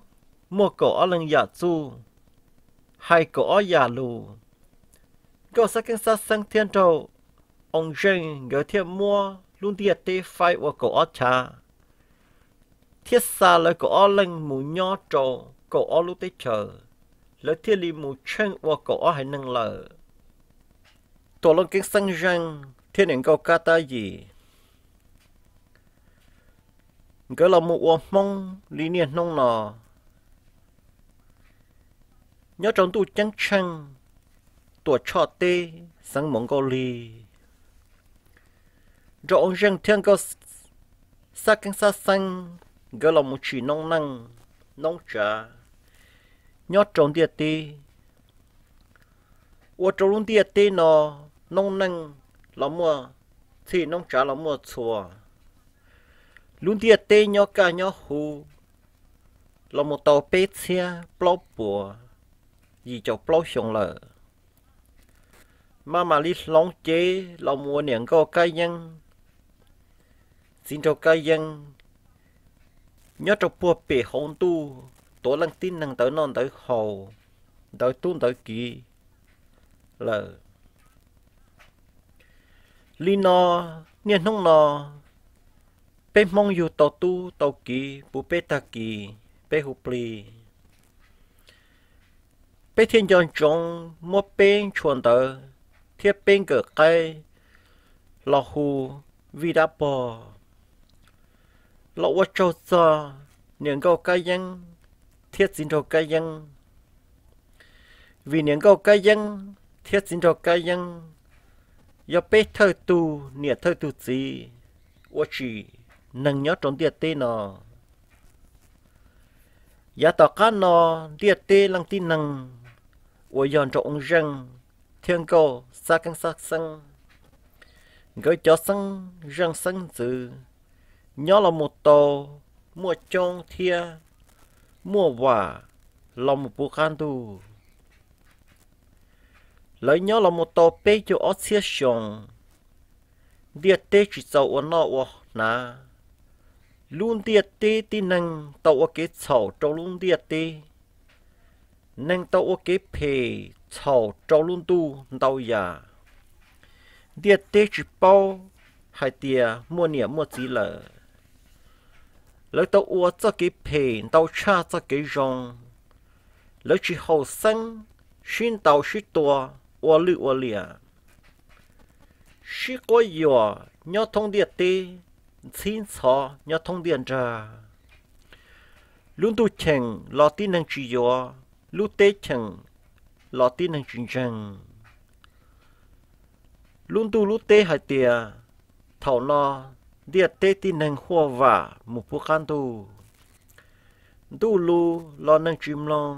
muaj kaum ob leeg yam txuj, hais kaum ob yam lus. Nkauj Xab Keeb Xab Xeeb thiab Nraug Oo Zeej nkawd thiaj muab lub ntiaj teb faib ua kaum ob chav, thiab xa lawv kaum ob leeg mus nyob rau kaum ob lub teb chaws, lawv thiaj li mus tsheej ua kaum ob haiv neeg lawm. Tuam Looj Keeb Xeeb Zeej thiab niam Nkauj Kab Tab Yim, nkawd los mus ua Hmoob li niaj hnub no, nyob rau ntuj ceeb tsheej Tuam Tshoj teb xeev Moos Nkauj Lig. Nraug Oo Zeej thiab Nkauj Xab Keeb Xab Xeeb nkawd los mus tsim noob neej noob tsav nyob rau ntiaj teb, ua rau lub ntiaj teb no noob neej los muaj txhij noob tsav los muaj txhua. Lub ntiaj teb nyob kaj nyob huv los mus tau peb txhiab plaub puas yim caum plaub xyoo lawm, maj mam li hloov cev los mus ua niam Nkauj Kab Yeeb, txiv Nraug Kab Yeeb, nyob rau puag pem hauv ntuj tuav leej tib neeg ntawv noj ntawv haus, ntawv tub ntawv kiv lawm. Li no, niaj hnub no peb Hmoob yug tau tub tau kiv puv peb tag kis, peb hu plig, peb thiaj nco ntsoov muab peb ntshua ntawv thiab peb nkawm qaib los hu vij dab pog, los ua tsaug txog niam Nkauj Kab Yeeb thiab txiv Nraug Kab Yeeb. Vim niam Nkauj Kab Yeeb thiab txiv Nraug Kab Yeeb yog peb thawj tug niam thawj tug txiv ua tsim neeg nyob rau ntiaj teb no. Yav tom qab no, ntiaj teb leej tib neeg uas yog Nraug Oo Zeej thiab Nkauj Xab Keeb Xab Xeeb, nkawd cov xeeb zeej xeeb ntxwv nyob los mus tau muaj coob thiab muaj vam los mus puv qab ntuj. Lawv nyob los mus tau peb caug ob txhiab xyoo, ntiaj teb tsis txaus ua noj ua hnav. Lub ntiaj teb tib neeg tau ua kev txhaum rau lub ntiaj teb, Neeg tau ua kev phem txhaum rau lub ntuj ntau yam. Ntiaj teb tsis paub hais tias muaj niam muaj txiv lawm. Lawv tau ua txoj kev phem ntau tshaj txoj kev zoo. Lawv tsis haum xeeb, sib ntaus sib tua, ua lwj ua liam, sib quab yuam nyob thoob ntiaj teb, ntxhib ntxhov nyob thoob ntiaj nrag. Lub ntuj cheem los tib neeg tsis yuav, lub teb cheem los tib neeg tsis ntseeg. Lub ntuj lub teb hais tias, thaum no ntiaj teb tib neeg huaj vam mus puv qab ntuj. Ntuj lus los neeg tsis mloog,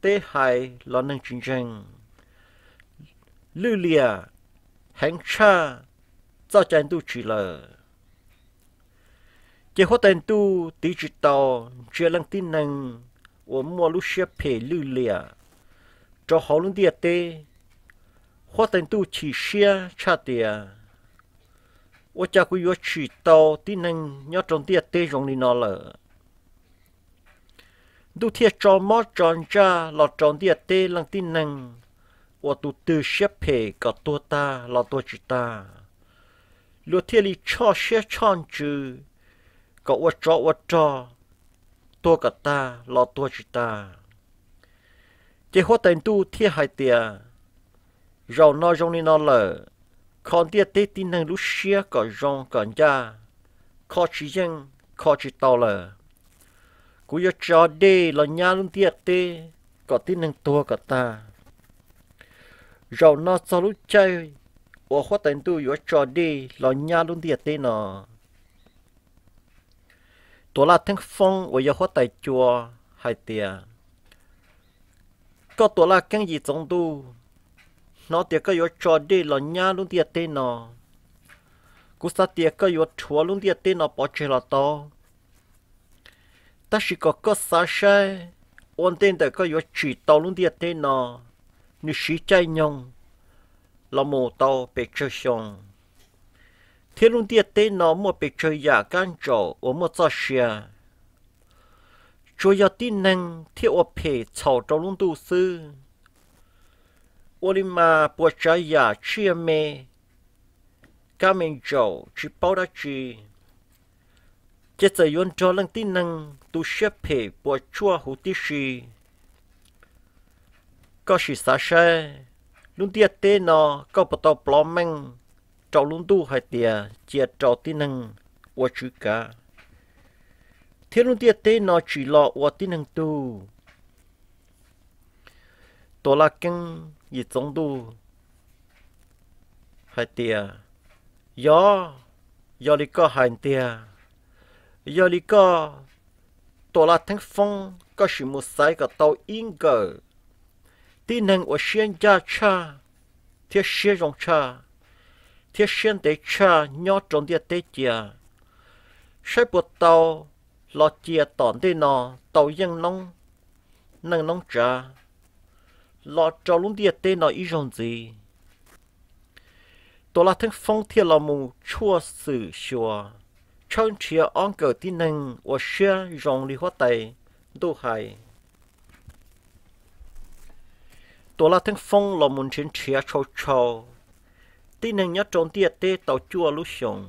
teb hais los neeg tsis ntseeg. Lwj liam heev tshaj txoj cai ntuj tsim lawm. Ces huab tais ntuj tiv tsis tau ntsia leej tib neeg uas muaj lub siab phem lwj liam rau hauv lub ntiaj teb. Huab tais ntuj chim siab tshaj tias, ua cas kuv yuav tsim tau tib neeg nyob rau ntiaj teb zoo li no lawm? Ntuj thiaj tso mob tso ntsaj los rau ntiaj teb leej tib neeg uas tus twg siab phem kom tuag tag los tuag tsis tag. Luag thiaj li tshoj siab tshoj ntsws kom ua tsov ua rog tuag kom tag los tuag tsis tag. Ces huab tais ntuj thiaj hais tias, zaum no zoo li no lawm, kho ntiaj teb tib neeg lub siab kom zoo kom ncaj, kho tsis yeej, kho tsis tau lawm. Kuv yuav tso dej los nyab lub ntiaj teb kom tib neeg tuag kom tag. Zaum no txog lub caij uas huab tais ntuj yuav tso dej los nyab lub ntiaj teb no. Tuam Laj Theeb Foob uas yog huab tais cua hais tias, koj Tuam Laj Keeb Yim Txoov Ntuj, hnov tias koj yuav tso dej los nyab lub ntiaj teb no, kuv xav tias koj yuav rhuav lub ntiaj teb no pov tseg los tau. Tab sis kom koj xav saib, ua ntej ntawm koj yuav tsim tau lub ntiaj teb no, nws siv caij nyoog los mus tau pes tsawg xyoo, thiab lub ntiaj teb no muaj pes tsawg yam kab ntsaum uas muaj txoj sia. Tsuas yog tib neeg thiaj ua phem txhaum rau lub ntuj xwb. Ua li mas puas tsav yam tsiaj me, kab me ntsaum tsis paub dab tsi, ces txawm yuav nrog leej tib neeg tu siab phem puas tsuaj huv tib si. Koj sim xav saib, lub ntiaj teb no koj puas tau plov meej rau lub ntuj hais tias cia rau tib neeg ua tswv kav, thiab lub ntiaj teb no tsim los ua tib neeg tug? Tuam Laj Keeb Yim Txoov Ntuj hais tias, yog, yog li koj hais tiag. Yog li koj Tuam Laj Theeb Foob, koj sim mus xaiv kom tau ib nkawm tib neeg uas siab ncaj tshaj, thiab siab zoo tshaj, thiab siab ntev tshaj nyob rau ntiaj teb cia, saib puas tau los cia tom ntej no tau yeej noob neej noob tsav los rau lub ntiaj teb no ib zaug ntxiv. Tuam Laj Theeb Foob thiaj los mus tshuaj xwm xyuas, tshawb nrhiav ob nkawm tib neeg uas siab zoo li huab tais ntuj hais. Tuam Laj Theeb Foob los mus nrhiav nrhiav tshau tshau, tib neeg nyob rau ntiaj teb tau cuaj lub xyoos.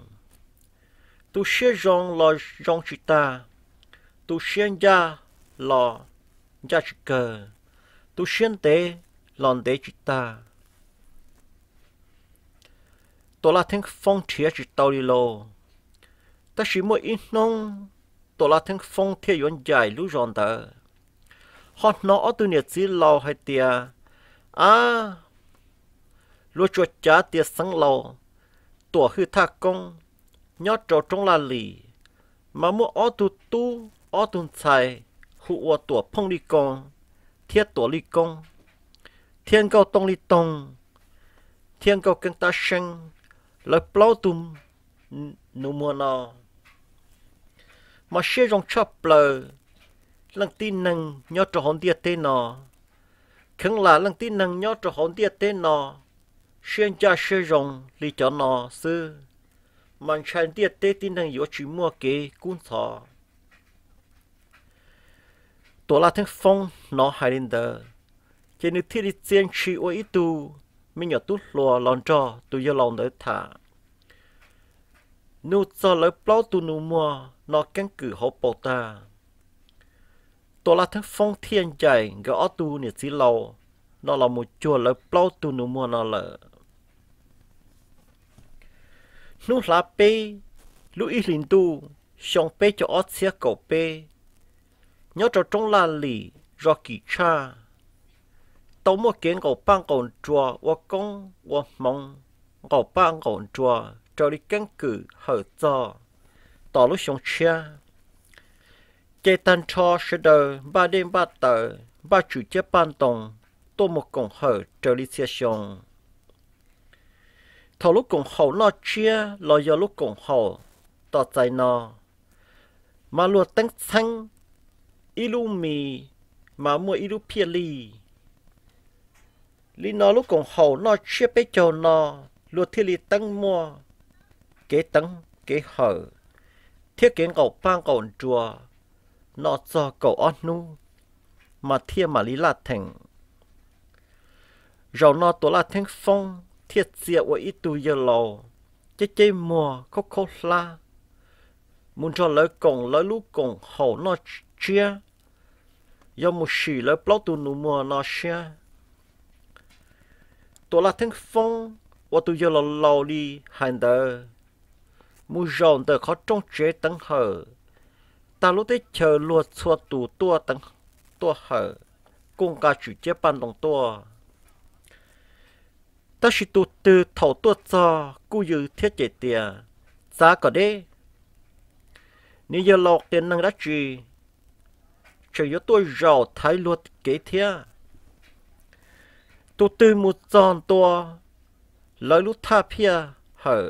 Tus siab zoo los zoo tsis tag, tus siab ncaj los ncaj tsis kawg, tus siab ntev los ntev tsis tag. Tuam Laj Theeb Foob nrhiav tsis tau li lauj. Tab sis muaj ib hnub Tuam Laj Theeb Foob thiaj yuav ncaim lub zos ntawd, ho hnov ob tug niam txiv laus hais tias, ab, luag tsuas cav tias xeev laus Tuam Hwj Thaj Koob nyob rau roob Laj Lis, mas muaj ob tug tub ob tug ntxhais hu ua Tuam Phooj Lij Koo thiab Tuam Lij Koob, thiab Nkauj Tooj Lij Toog, thiab Nkauj Keeb Tab Seeb, lawv plaub tug nus muag no mas siab zoo tshaj plaws leej tib neeg nyob rau hauv ntiaj teb no. Kheev lam leej tib neeg nyob rau hauv ntiaj teb no siab ncaj siab zoo li cov no xwb, mas ntshai ntiaj teb tib neeg yuav tsis muaj kev kub ntxhov. Tuam Laj Theeb Foob hnov hais li ntawd, ces nws thiaj li txia ntshis ua ib tug me nyuam tub hluas los nrog tus yawg laus ntawd tham, nug txog lawv plaub tug nus muag no keeb kwm hauv paus tag. Tuam Laj Theeb Foob thiaj ncaim nkawd ob tug niam txiv laus no los mus cuag lawv plaub tug nus muag no lawm. Hnub hlav peb, lub ib hlis ntuj xyoo peb caug ob txhiab kaum peb, nyob rau roob Laj Lim zos Kim Tshaj, tau muaj kev nqaum paj nqaum nruas ua koob ua hmoov, nqaum paj nqaum nruas raws li keeb kwm hawm txog tom lub xyoo tshiab. Ces tag nrho sawv daws npaj dej npaj taws, npaj tswm ciab paj ntoos tuaj mus koom hawm raws li txhia xyoo. Thaum lub koom haum noj tsiab los yog lub koom haum tos txais no, mas luag teeb txheeb ib lub mis mas muaj ib lub phiaj lij. Li no lub koom haum noj tsiab peb caug no luag thiaj li teeb muaj kev teev kev hawm thiab kev nqaum paj nqaum nruas no txog kaum ob hnub mas thiaj mam li laj theem. Zaum no Tuam Laj Theeb Foob thiaj txia ua ib tug yawg laus ceb ceb muag khaub khaub hlab mus nrog lawv koom lawv lub koom haum noj tsiab, yog mus sim lawv plaub tug nus muag no siab. Tuam Laj Theeb Foob ua tus yawg laus laus li hais ntawd, mus zaum ntawm qhov rooj tsev teev hawm, tag lub teb chaws luag txhua tus tuaj teev tuaj hawm, kuj nqa tswm ciab paj ntoos tuaj. Tab sis tus twg thaum tuaj txog kuj yws thiab cem tias, txav kom deb, nws yawg laus qias neeg dab tsi, tseem yuav tuaj zaum thaiv luag kev thiab. Tus twg mus txog ntua lawv lub thaj phiaj hawm,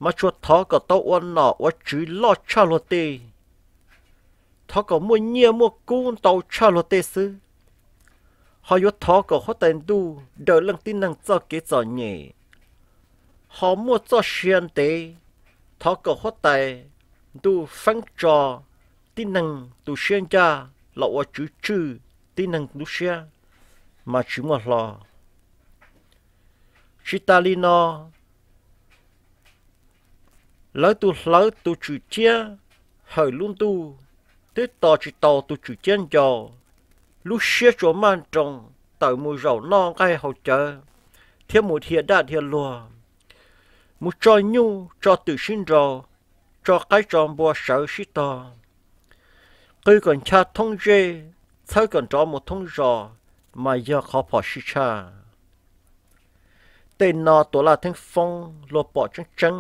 mas tsuas thov kom tau ua nom ua tswv loj tshaj luag tej, thov kom muaj nyiaj muaj kub ntau tshaj luag tej xwb. Ho yuav thov kom huab tais ntuj daws leej tib neeg txoj kev txom nyem. Ho muaj txoj sia ntev, thov kom huab tais ntuj feeb tso tib neeg tus siab ncaj los ua tswv tswj tib neeg lub siab, mas tsis muaj hlo. Tsis tas li no, lawv tus hlawv tus tswm ciab hawm lub ntuj twb tos tsis tau tus tswm ciab ncau, lub siab tsuas maj nroos tawm mus zaum noj nqaij haus cawv thiab mus dhia daj dhia luag, mus tso nyuj tso twm sib nraus, tso qaib tso npua sawv sib tog, qw kom ncha thoob ntsej, txhawb kom nrov mus thoob zos, mas yog qhov phom sij tshaj. Tej no Tuam Laj Theeb Foob luag pom tseeb tseeb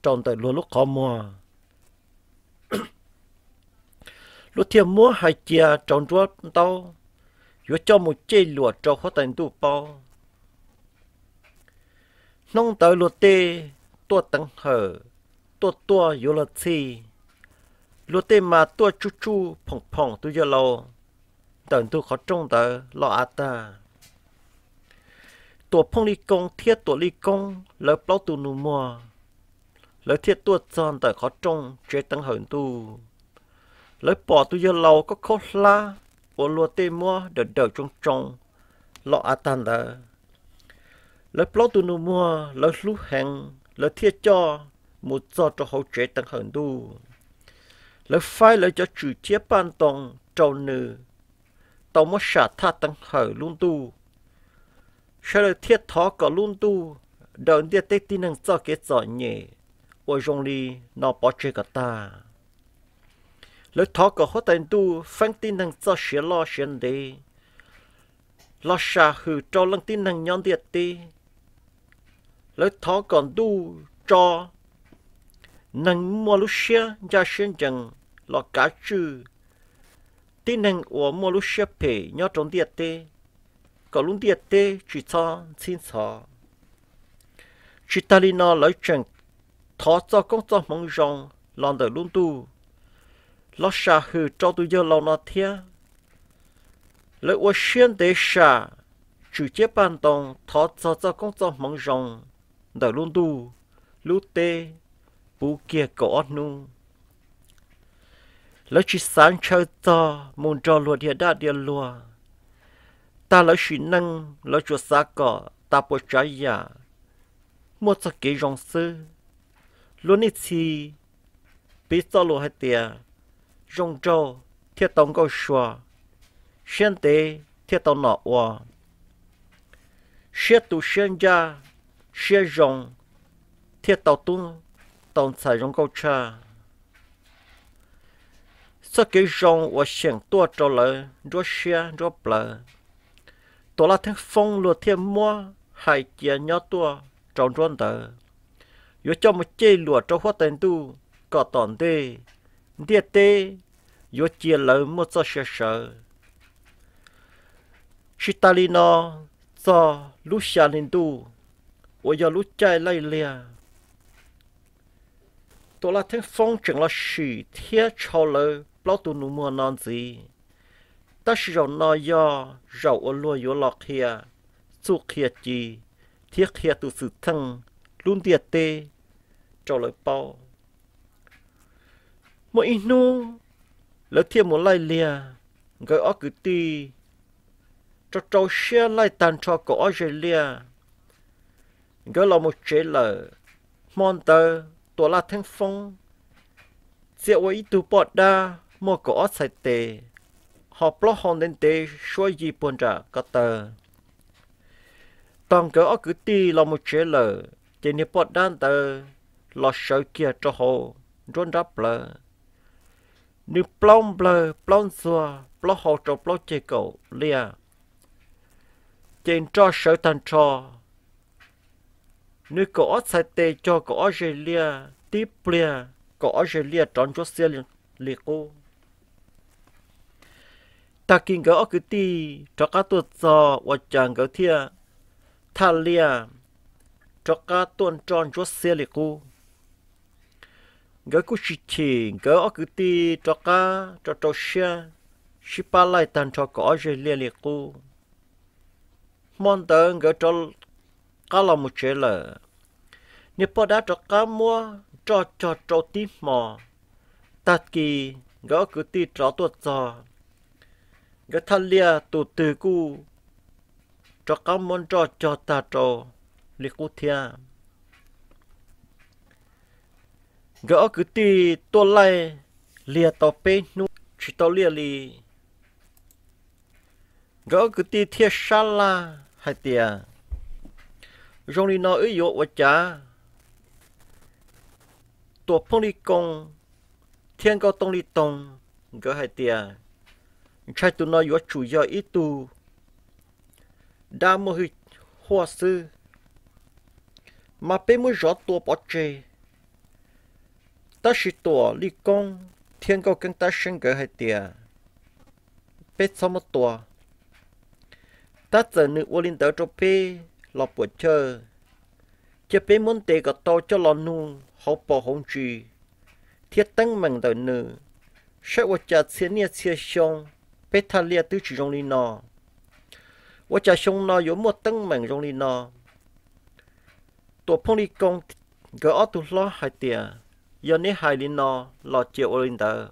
rau ntawm luag lub qhov muag. Luag thiaj muab hais cia rau nruab ntaub, yuav coj mus cem luam rau huab tais ntuj paub. Hnub ntawd luag tej tuaj teev hawm, tuaj tuaj yuav luag txhij, luag tej mas tuaj tsuj tsuj phoom phoom tus yawg laus ntawm ntug qhov rooj ntawd los av tag. Tuam Phooj Li Koob thiab Tuam Li Koob lawv plaub tus nus muag, lawv thiaj tuaj txog ntawm qhov rooj tsev teev hawm ntuj. Lawv pom tus yawg laus khaub khaub hlab uas luag tej muab dawm dawm tsoo tsoo los av tag ntawd. Lawv plaub tus nus muag lawv hlub heev, lawv thiaj coj mus txog rau hauv tsev teev hawm ntuj. Lawv faib lawv cov tswm ciab paj ntoos rau nws tau muab sam thaj teev hawm lub ntuj. Sawv daws thiaj thov kom lub ntuj daws ntiaj teb tib neeg txoj kev txom nyem uas zoo li no pov tseg kom tag. Lawv thov kom huab tais ntuj feeb tib neeg txoj sia loj sia ntev los sam hwm rau leej tib neeg nyob ntiaj teb. Lawv thov kom ntuj tso neeg muaj lub siab ncaj siab ncees los kav tswj tib neeg uas muaj lub siab phem nyob rau ntiaj teb, kom lub ntiaj teb tsis txhob ntxhib ntxhov. Tsis tas li no lawv tseem thov txoj koob txoj hmoov zoo los ntawm lub ntuj, los sam hwm rau tus yawg laus no thiab. Lawv ua siab ntev sam tswm ciab paj ntoos thov txog txoj koob txoj hmoov zoo ntawm lub ntuj, lub teb puv kiag kaum ob hnub. Lawv tsis xav ntshaw txog mus nrog luag dhia daj dhia luag, tag lawv sim neej lawv tsuas xav kom tas puas tsav yam muaj txoj kev zoo xwb. Luag nej txhis piv txoj lus hais tias zoo nraug thiaj tau nkauj suag, siab ntev thiaj tau nom ua, siab tu siab ncaj, siab zoo thiaj tau tub tau ntxhais zoo nkauj tshaj. Txoj kev zoo uas xyeem tuaj rau lawv nruab siab nruab plawv, Tuam Laj Theeb Foob luag thiaj muab hais cia nyob tuaj rau nruab ntawd, yuav coj mus ceg luam rau huab tais ntuj kom tom ntej ntiaj teb yuav cia lawv muaj txoj sia sawv. Tsis tas li no, txog lub xya hli ntuj uas yog lub caij laij liag, Tuam Laj Theeb Foob tseem los sim thiab tshau lawv plaub tug nus muag no ntxiv. Tab sis zaum no yog zaum uas luag yuav los qhia txuj qhia ci thiab qhia tus xwm txheej lub ntiaj teb rau lawv paub. Muaj ib hnub lawv thiaj mus laij liag, nkawd ob kwv tij rau rau siab laij tag nrho kaum ob zeg liaj, nkawd los mus tsev lawm. Hmo ntawd Tuam Laj Theeb Foob txia ua ib tug poj dab muaj kaum ob txhais tes, ho plaub hau ntev ntev suab yi puag nram ko taw. Thaum nkawd ob kwv tij los mus tsev lawm ces niag poj dab ntawd los sawv kiag rau hauv nruab nrab plawv. Nws plaub nplawg plaub ntxuag plaub hau rau plaub ceg kaum liaj, ces nroj sawv tag nrho. Nws kaum ob txhais tes cog kaum ob zeg liaj tib pliag, kaum ob zeg liaj rov ntsuab xiab li qub. Tag kis nkawd ob kwv tij rov qab tuaj txog ua cas nkawd thiaj thaj liaj rov qab tuaj nroj ntsuab xiab li qub. Nkawd kuj tsis chim, nkawd ob kwv tij rov qab rau rau siab sib pab laij tag nrho kaum ob zeg liaj li qub. Hmo ntawd nkawd rov qab los mus tsev lawm. Niag poj dab rov qab muab nroj cog rau tib hmo. Tag kis nkawd ob kwv tij rov tuaj txog, nkawd thaj liaj tus twg kuj rov qab muab nroj cog tag rau li qub thiab. Nkawd ob kwv tij tuaj laij liag tau peb hnub tsis tau liaj li. Nkawd ob kwv tij thiaj sab laj hais tias, zoo li no wb yuav ua cas? Tuam Phooj Li Koo thiab Nkauj Tooj Li Toog nkawd hais tias, ntshai tus no yuav tsum yog ib tug dab muaj hwj huaj xwb, mas peb muab zov tua pov tseg. Tab sis Tuam Li Koob thiab Nkauj Keeb Tab Seeb nkawd hais tias, peb txhob muab tua. Tab txawm nws ua li ntawd rau peb los puam chawj, cia peb muab ntes kom tau coj los nug hauv paus hauv ntsis thiab teeb meem ntawm nws, saib ua cas txhia niaj txhia xyoo peb thaj liaj twb tsis zoo li no, ua cas xyoo no yuav muaj teeb meem zoo li no. Tuam Phooj Li Koo nkawd ob tug hlob hais tias, yog neb hais li no los cia ua li ntawd.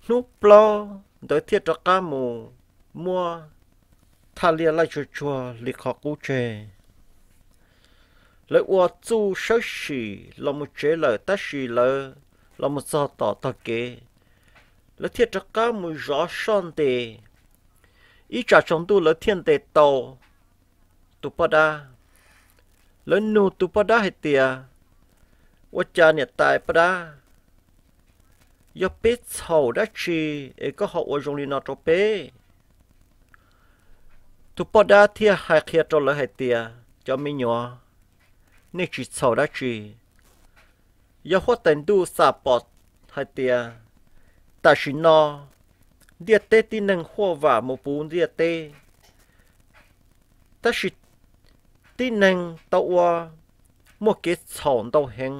Hnub plaub ntawd thiaj rov qab mus muab thaj liaj laij tsuag tsuag li qhov qub tseg. Lawv ua txuj sawb sim los mus tsev lawm, tab sis lawv los mus txog tom tog kev, lawv thiaj rov qab mus zov soj ntes. Ib tsam tsaus ntuj lawv thiaj ntes tau tus poj dab. Lawv nug tus poj dab hais tias, ua cas niam tais poj dab, yog peb txhaum dab tsi es koj ho ua zoo li no rau peb? Tus poj dab thiaj hais qhia rau lawv hais tias, cov me nyuam, nej tsis txhaum dab tsi. Yog huab tais ntuj xam pom hais tias tam sim no ntiaj teb tib neeg huaj vam mus puv ntiaj teb, tab sis tib neeg tau ua muaj kev txhaum ntau heev.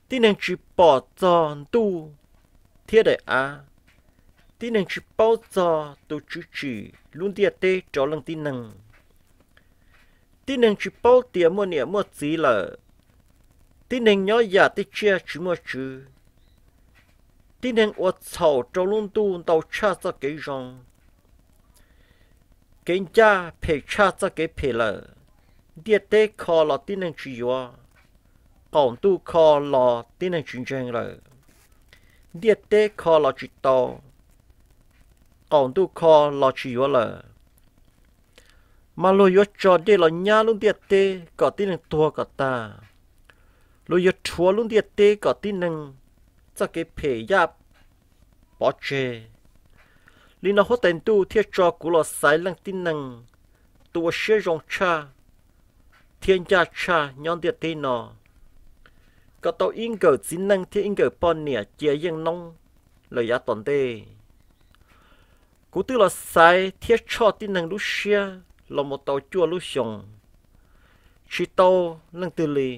Tib neeg tsis pom txog ntuj thiab daim av, tib neeg tsis paub txog tus tswv tsim lub ntiaj teb rau leej tib neeg, tib neeg tsis paub tias muaj niam muaj txiv lawm, tib neeg nyob yam tej tsiaj tsis muaj tswv, tib neeg ua txhaum rau lub ntuj ntau tshaj txoj kev zoo, Kev ncaj phem tshaj txoj kev phem lawm. Ntiaj teb kho los tib neeg tsis yuav, qaum ntuj kho los tib neeg tsis ntseeg lawm. Ntiaj teb kho los tsis tau, qaum ntuj kho los tsis yuav lawm. Mas luag yuav tso dej los nyab lub ntiaj teb kom tib neeg tuag kom tag. Luag yuav rhuav lub ntiaj teb kom tib neeg txoj kev phem yaj pov tseg. Li no huab tais ntuj thiaj tso kuv los xaiv leej tib neeg tus ua siab zoo tshaj thiab ncaj tshaj nyob ntiaj teb no, kom tau ib nkawm txiv neej thiab ib nkawm poj niam cia yeej noob lawm yav tom ntej. Kuv twb los xaiv thiab tshoj tib neeg lub siab los mus tau cuaj lub xyoos, tsis tau leej twg li.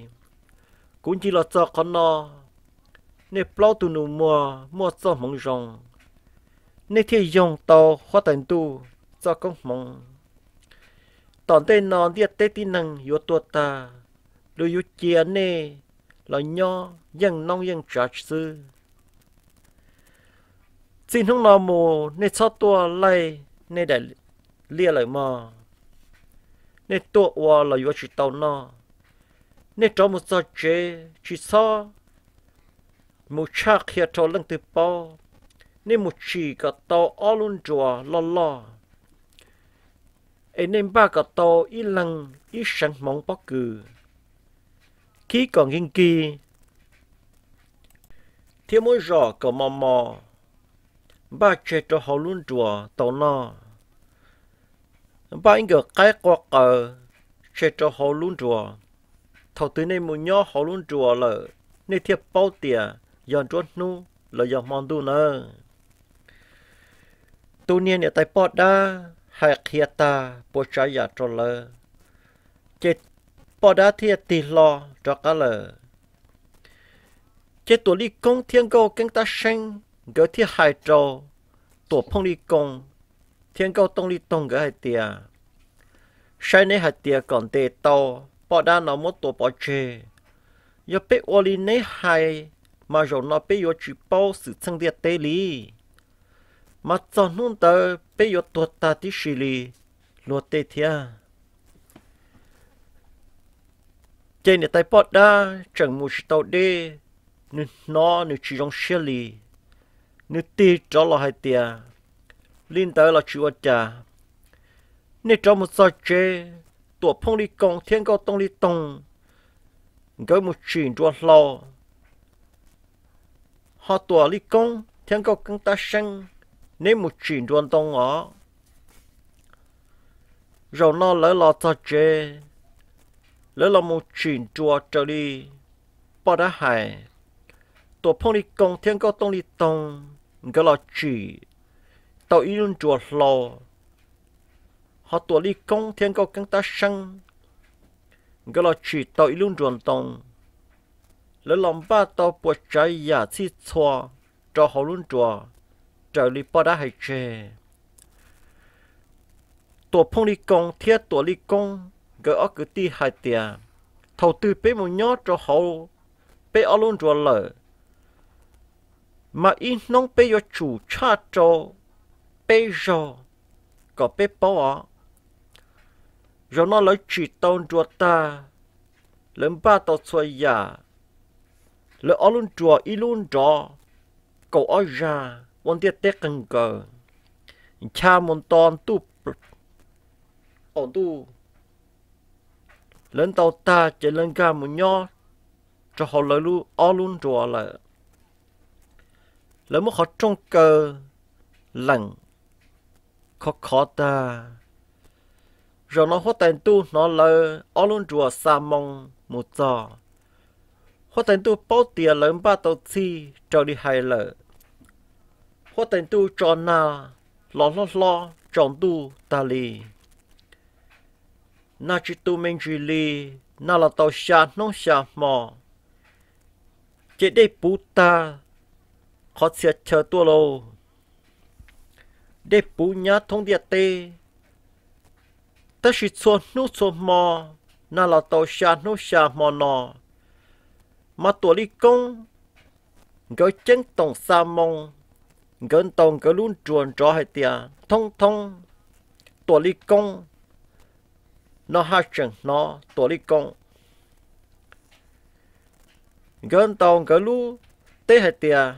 Kuv ncig los txog qhov no, nej plaub tug nus muag muaj txoj hmoov zoo, nej thiaj yoog tau huab tais ntuj txoj koob hmoov. Tom ntej no ntiaj teb tib neeg yuav tuag tag, luag yuav cia nej los nyob yeej noob yeej tsav xwb. Txij hnub no mus nej txhob tuaj laij nej daim liaj lawm mog. Nej tuaj ua los yuav tsis tau noj. Nej rov mus txog tsev tsis txhob mus tshaj qhia rau leej twg paub. Nej mus tsim kom tau ob lub nruas loj loj, es nej npaj kom tau ib leeg ib seev hmoov pob kws, kib kom nkig nkig thiab muab zom kom mos mos, npaj tseg rau hauv lub nruas tau noj. Npaj ib nkawm qaib qua qaws tseg rau hauv lub nruas. Thaum twg nej mus nyob hauv lub nruas lawm, nej thiaj paub tias yog nruab hnub los yog hmo ntuj nawb. Tus niag niam tais poj dab hais qhia tag puas tsav yam rau lawv, ces poj dab thiaj tig hlo rov qab lawm. Ces Tuam Lij Koob thiab Nkauj Keeb Tab Seeb nkawd thiaj hais rau Tuam Phooj Lij Koo thiab Nkauj Tooj Lij Toog nkawd hais tias, saib neb hais tias kom ntes tau poj dab no muab tua pov tseg. Yog peb ua li neb hais, mas zaum no peb yuav tsis paub xwm txheej ntiaj teb li, mas txog hnub ntawd peb yuav tuag tag tib si li luag tej thiab. Ces niam tais poj dab tseem mus tsis tau deb, nws hnov nws tsis zoo siab li, nws tig rov los hais tias, li ntawd los tsis ua cas, nej rov mus txog tsev, Tuam Phooj Lij Koo thiab Nkauj Tooj Lij Toog nkawd mus tsim nruas hlau, ho Tuam Lij Koob thiab Nkauj Keeb Tab Seeb, neb mus tsim nruas ntoo os. Zaum no lawv los txog tsev, lawv los mus tsim nruas raws li poj dab hais. Tuam Phooj Lij Koo thiab Nkauj Tooj Lij Toog nkawd los tsim tau ib lub nruas hlau, ho Tuam Lij Koob thiab Nkauj Keeb Tab Seeb nkawd los tsim tau ib lub nruas ntoo. Lawv los npaj tau puas tsav yam txhij txhua rau hauv lub nruas raws li poj dab hais tseg. Tuam Phooj Lij Koo thiab Tuam Lij Koob nkawd ob kwv tij hais tias, thaum twg peb mus nyob rau hauv peb ob lub nruas lawm, mas ib hnub peb yuav tsum tshaj rau peb zaug kom peb paub os. Zaum no lawv tsim tau nruas tag, lawv npaj tau txhua yam, lawv ob lub nruas ib lub nrov kaum ob zag ua ntiaj teb qeeg nkaus, ncha mus nto ntuj qaum ntuj. Lawv ntaus tag ces lawv nkag mus nyob rau hauv lawv ob lub nruas lawm. Lawv muab qhov rooj kaw leem khov khov tag. Zaum no huab tais ntuj hnov lawv ob lub nruas xa moo mus txog. Huab tais ntuj paub tias lawv npaj tau txhij raws li hais lawm. Huab tais ntuj tso nag los hlob hlob tsaus ntuj tag li. Nag tsis tu me ntsis li, nag los tau xya hnub xya hmo, ces dej puv tag qhov txhia chaw tuaj lauj. Dej puv nyab thoob ntiaj teb. Tab sis txhua hnub txhua hmo, nag los tau xya hnub xya hmo no, mas Tuam Lij Koob nkawd ceeb toom xa moo, nkawd ntaus nkawd lub nruas nrov hais tias thoob thoob, Tuam Li Koob no haj tseem hnov Tuam Li Koob. Nkawd ntaus nkawd lub teb hais tias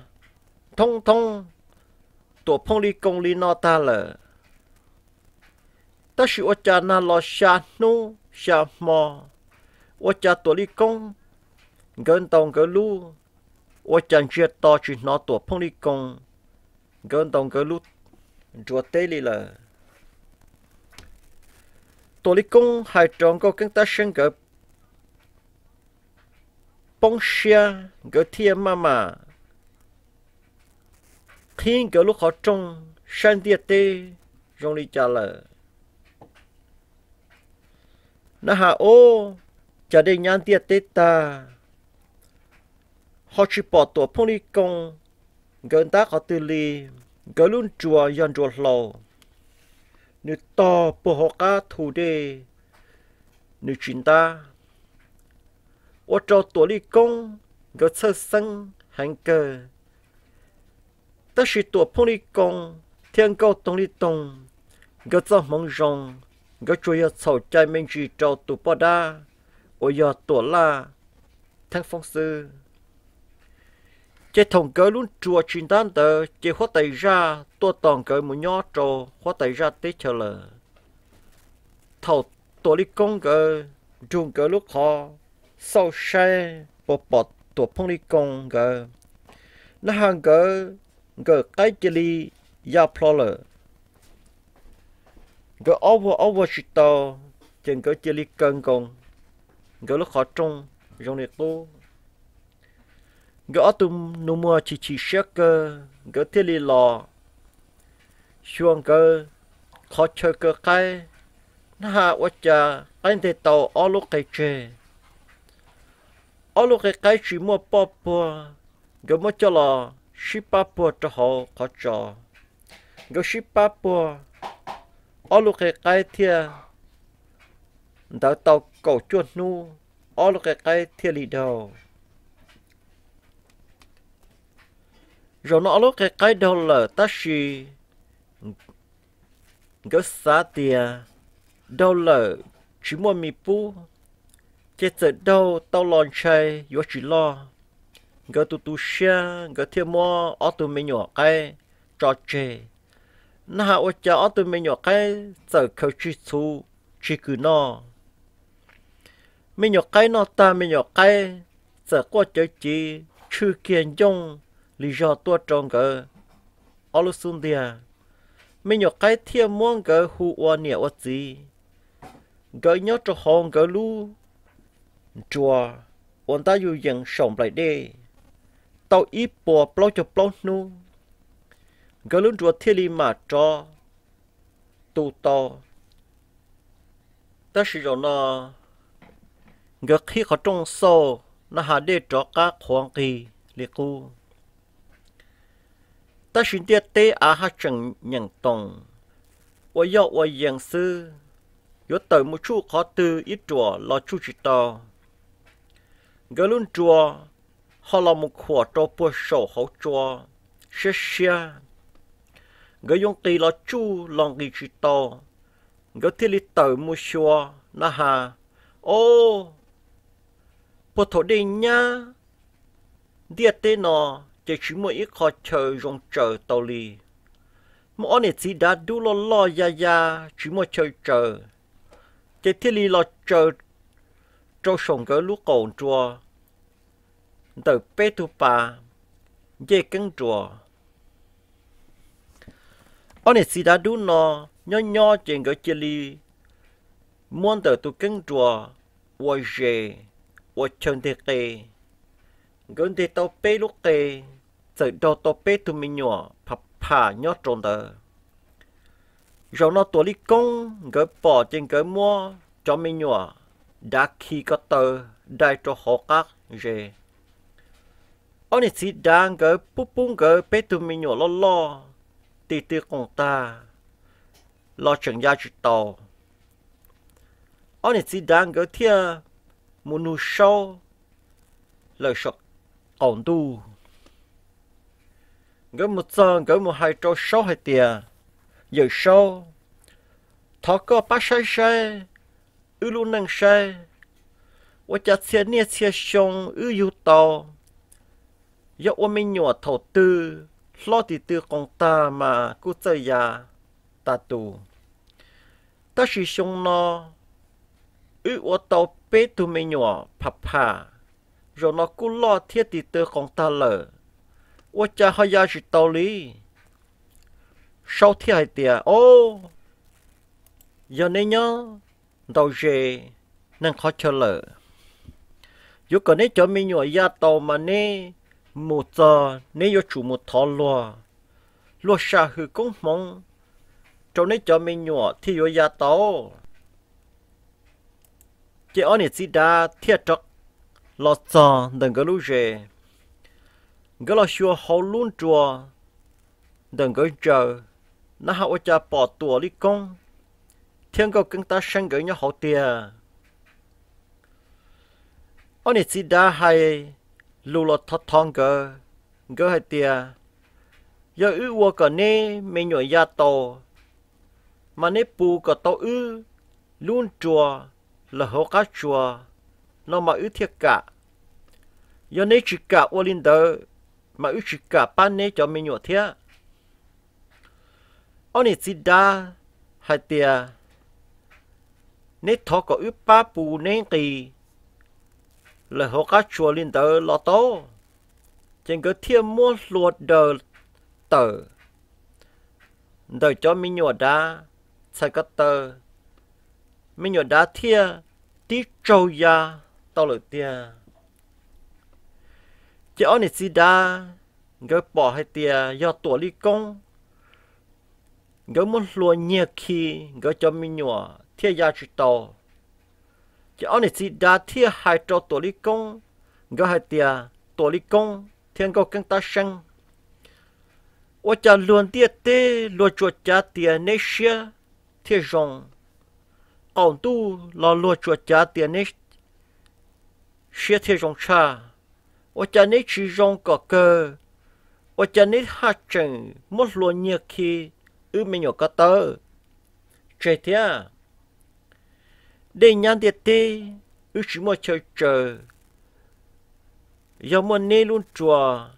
thoob thoob Tuam Phooj Li Koob li no tag lawm, tab sis ua cas nag los xya hnub xya hmo, ua cas Tuam Li Koob nkawd ntaus nkawd lub, ua cas ntsiag to tsis hnov Tuam Phooj Li Koob nkawd ntaus nkawd lub nruas teb li lawm. Tuam Li Koob hais rau Nkauj Keeb Tab Seeb nkawd poob siab, nkawd thiaj maj mam qhib nkawd lub qhov rooj saib ntiaj teb zoo li cas lawm. Na has ub, cas dej nyab ntiaj teb tag, ho tsis pom Tuam Phooj Li Koob nkawd ntab qhov twg li. Nkawd lub nruas yog nruas hlau, nws tog puag hauv qab thu dej, nws tsis ntab, ua rau Tuam Li Koob nkawd txhawj xeeb heev kawg. Tab sis Tuam Phooj Li Koob thiab Nkauj Toog Li Toog nkawd txoj hmoov zoo, nkawd tsuas yog txhaum cai me ntsis rau tus poj dab uas yog Tuam Laj Theeb Foob xwb. Ces thaum nkawd lub nruas tsis ntab ntawd ces huab tais zaj tuaj tos nkawd mus nyob rau huab tais zaj teb chaws lawm. Thaum Tuam Li Koob nkawd nrug nkawd lub qhov xauj saib puas pom Tuam Phooj Li Koob nkawd, na has nkawd nkawm qaib cia li ya plho lawm. Nkawd ob vuag ob vuag tsis tau, ces nkawd cia li kaw nkoos, nkawd lub qhov rooj zoo li qub. Nkawd ob tug nus muag chim chim siab kawg, nkawd thiaj li los xyuas nkawd qhov chaw kaw qaib, na has ua cas qaib nteg tau ob lub qe tseg. Ob lub qe qaib tsis muaj poj puag, nkawd muab coj los sib pab puag rau hauv qhov tso. Nkawd sib pab puag, ob lub qe qaib thiaj ntawd tau kaum cuaj hnub, ob lub qe qaib thiaj li daug. Zaum no ob lub qe qaib daug lawm tab sis nkawd xav tias daug lawm tsis muaj mis pub, ces txawm daug tau los ntshai yuav tsis loj. Nkawd tu tu siab, nkawd thiaj muab ob tug me nyuam qaib tso tseg. Na has ua cas ob tug me nyuam qaib txawm khaws tsis txhuv tsis kws noj. Me nyuam qaib noj tag, me nyuam qaib txawm quaj cawv civ tshwj kiag ncooj li zog tuaj rau nkawd ob lub xub ntiag. Me nyuam qaib thiaj muab nkawd hu ua niam ua txiv. Nkawd nyob rau hauv nkawd lub nruas uas ntab yuj yees saum nplaim dej tau ib puas plaub caug plaub hnub, nkawd lub nruas thiaj li mam rov tu tau. Tab sis zaum no nkawd qhib qhov rooj xauj na has dej rov qab qhuav nqis li qub. Tab sis ntiaj teb av haj tseem nyeem toos ua yoj ua yees xwb, yuav tawm mus tsuj qhov twg ib ruam los tsuj tsis tau. Nkawd lub nruas ho los mus khuam rau puag saum hauv tsua siab siab. Nkawd yuav nqis los tsuj los nqis tsis tau, nkawd thiaj li tawm mus xyuas na has, o, puag thaum dej nyab ntiaj teb no ces tsis muaj ib qho chaw zoo tsaws tau li. Muaj ob niam txiv dav dub loj loj ya ya tsis muaj chaw tsaws, ces thiaj li los tsaws rau saum nkawd lub qaum nruas ntawm peb tug pas ncej keeb nruas. Ob niam txiv dav dub no nyob nyob ces nkawd cia li muab ntawm tus keeb nruas ua zes, ua chaw nteg qe. Nkawd nteg tau peb lub qe, txawm daug tau peb tug me nyuam pham pham nyob rau ntawd. Zaum no Tuam Li Koob nkawd pom ces nkawd muab cov me nyuam dav khi ko taw dai rau hauv qab zes. Ob niam txiv dav nkawd pub pub nkawd peb tug me nyuam loj loj, ti ti qoom tag los tseem ya tsis tau. Ob niam txiv dav nkawd thiaj mus nug Saub lawm saum qaum ntuj. Nkawd mus txog nkawd mus hais rau Saub hais tias, Yawm Saub, Thov koj pab saib saib wb lub neej saib, ua cas txhia niaj txhia xyoo wb yug tau, yog ua me nyuam thaum twg hlob tim twg qoos tag mas kuj txawj ya tas tus. Tab sis xyoo no wb ua tau peb tug me nyuam pham pham, zaum no kuj loj thiab tim twg qoos tag lawm, ua cas ho ya tsis tau li? Saub thiaj hais tias, Ob, yog neb nyob ntau ze neeg qhov chaw lawm, yuav kom neb cov me nyuam ya tau mas neb mus txog neb yuav tsum mus thov luag, luag sam hwm koob hmoov rau neb cov me nyuam thiaj yuav ya tau. Ces ob niam txiv dav thiaj rov los txog ntawm nkawd lub zes. Nkawd los xyuas hauv lub nruas ntawm nkawd ntsaws, nab has ua cas pom Tuam Li Koob thiab Nkauj Keeb Tab Seeb nkawd nyob hauv tiag. Ob niam txiv dav hais lus los thov thov nkawd, nkawd hais tias, Yog wb ua kom neb me nyuam ya tau, mas neb pw kom tau wb lub nruas lawm hauv qab tsuas no mas wb thiaj kam. Yog neb tsis kam ua li ntawd, mas wb tsis kam pab neb cov me nyuam thiab. Ob niam txiv dav hais tias, Neb thov kom wb pab pw neb nqis lawm hauv qab tsuas li ntawd los tau. Ces nkawd thiaj muab hlua daws tawm ntawm cov me nyuam dav txhais ko taw, me nyuam dav thiaj tib tsaug ya tau lawm tiag. Ces ob niam txiv dav nkawd pom hais tias yog Tuam Li Koob, nkawd muab hlua nyiag khi, nkawd cov me nyuam thiaj ya tsis tau. Ces ob niam txiv dav thiaj hais rau Tuam Li Koob, nkawd hais tias, Tuam Li Koob thiab Nkauj Keeb Tab Seeb, ua cas luag ntiaj teb luag tsuas cav tias neb siab thiaj zoo, qaum ntuj los luag tsuas cav tias neb siab thiaj zoo tshaj. Ua cas neb tsis zoo kom kawg? Ua cas neb haj tseem muab hlua nyiag khi wb me nyuam ko taw tseg thiab? Dej nyab ntiaj teb, wb tsis muaj chaw tsaws. Yog muaj neb lub nruas,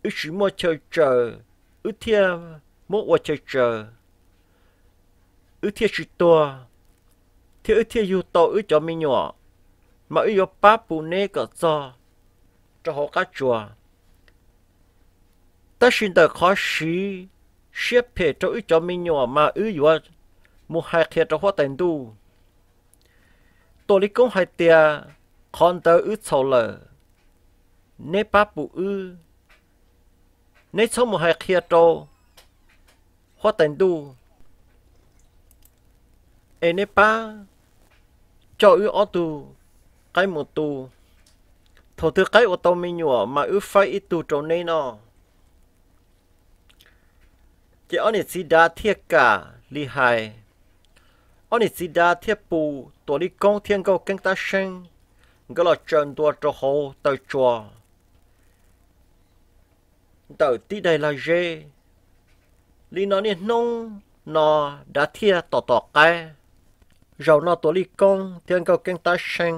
wb tsis muaj chaw tsaws, wb thiaj muab ua chaw tsaws, wb thiaj tsis tuag, thiab wb thiaj yug tau wb cov me nyuam, mas wb yuav pab pub neb kom txog rau hauv qab tsuas. Tab sis ntawm qhov siv siab phem rau wb cov me nyuam mas wb yuav mus hais qhia rau huab tais ntuj. Tuam Li Koob hais tias, qhov ntawd wb txhaum lawm, neb pab pub wb, neb txhob mus hais qhia rau huab tais ntuj, es neb pab coj wb ob tug qaib mus tu. Thaum twg qaib ua tau me nyuam mas wb faib ib tug rau neb noj. Ces ob niam txiv dav thiaj kam li hais. Ob niam txiv dav thiaj pub Tuam Li Koob thiab Nkauj Keeb Tab Seeb nkawd los tsaws ntua rau hauv taw tsua ntawm tib daim lag zeb. Li no niaj hnub no dav thiaj tom tom qaib. Zaum no Tuam Li Koob thiab Nkauj Keeb Tab Seeb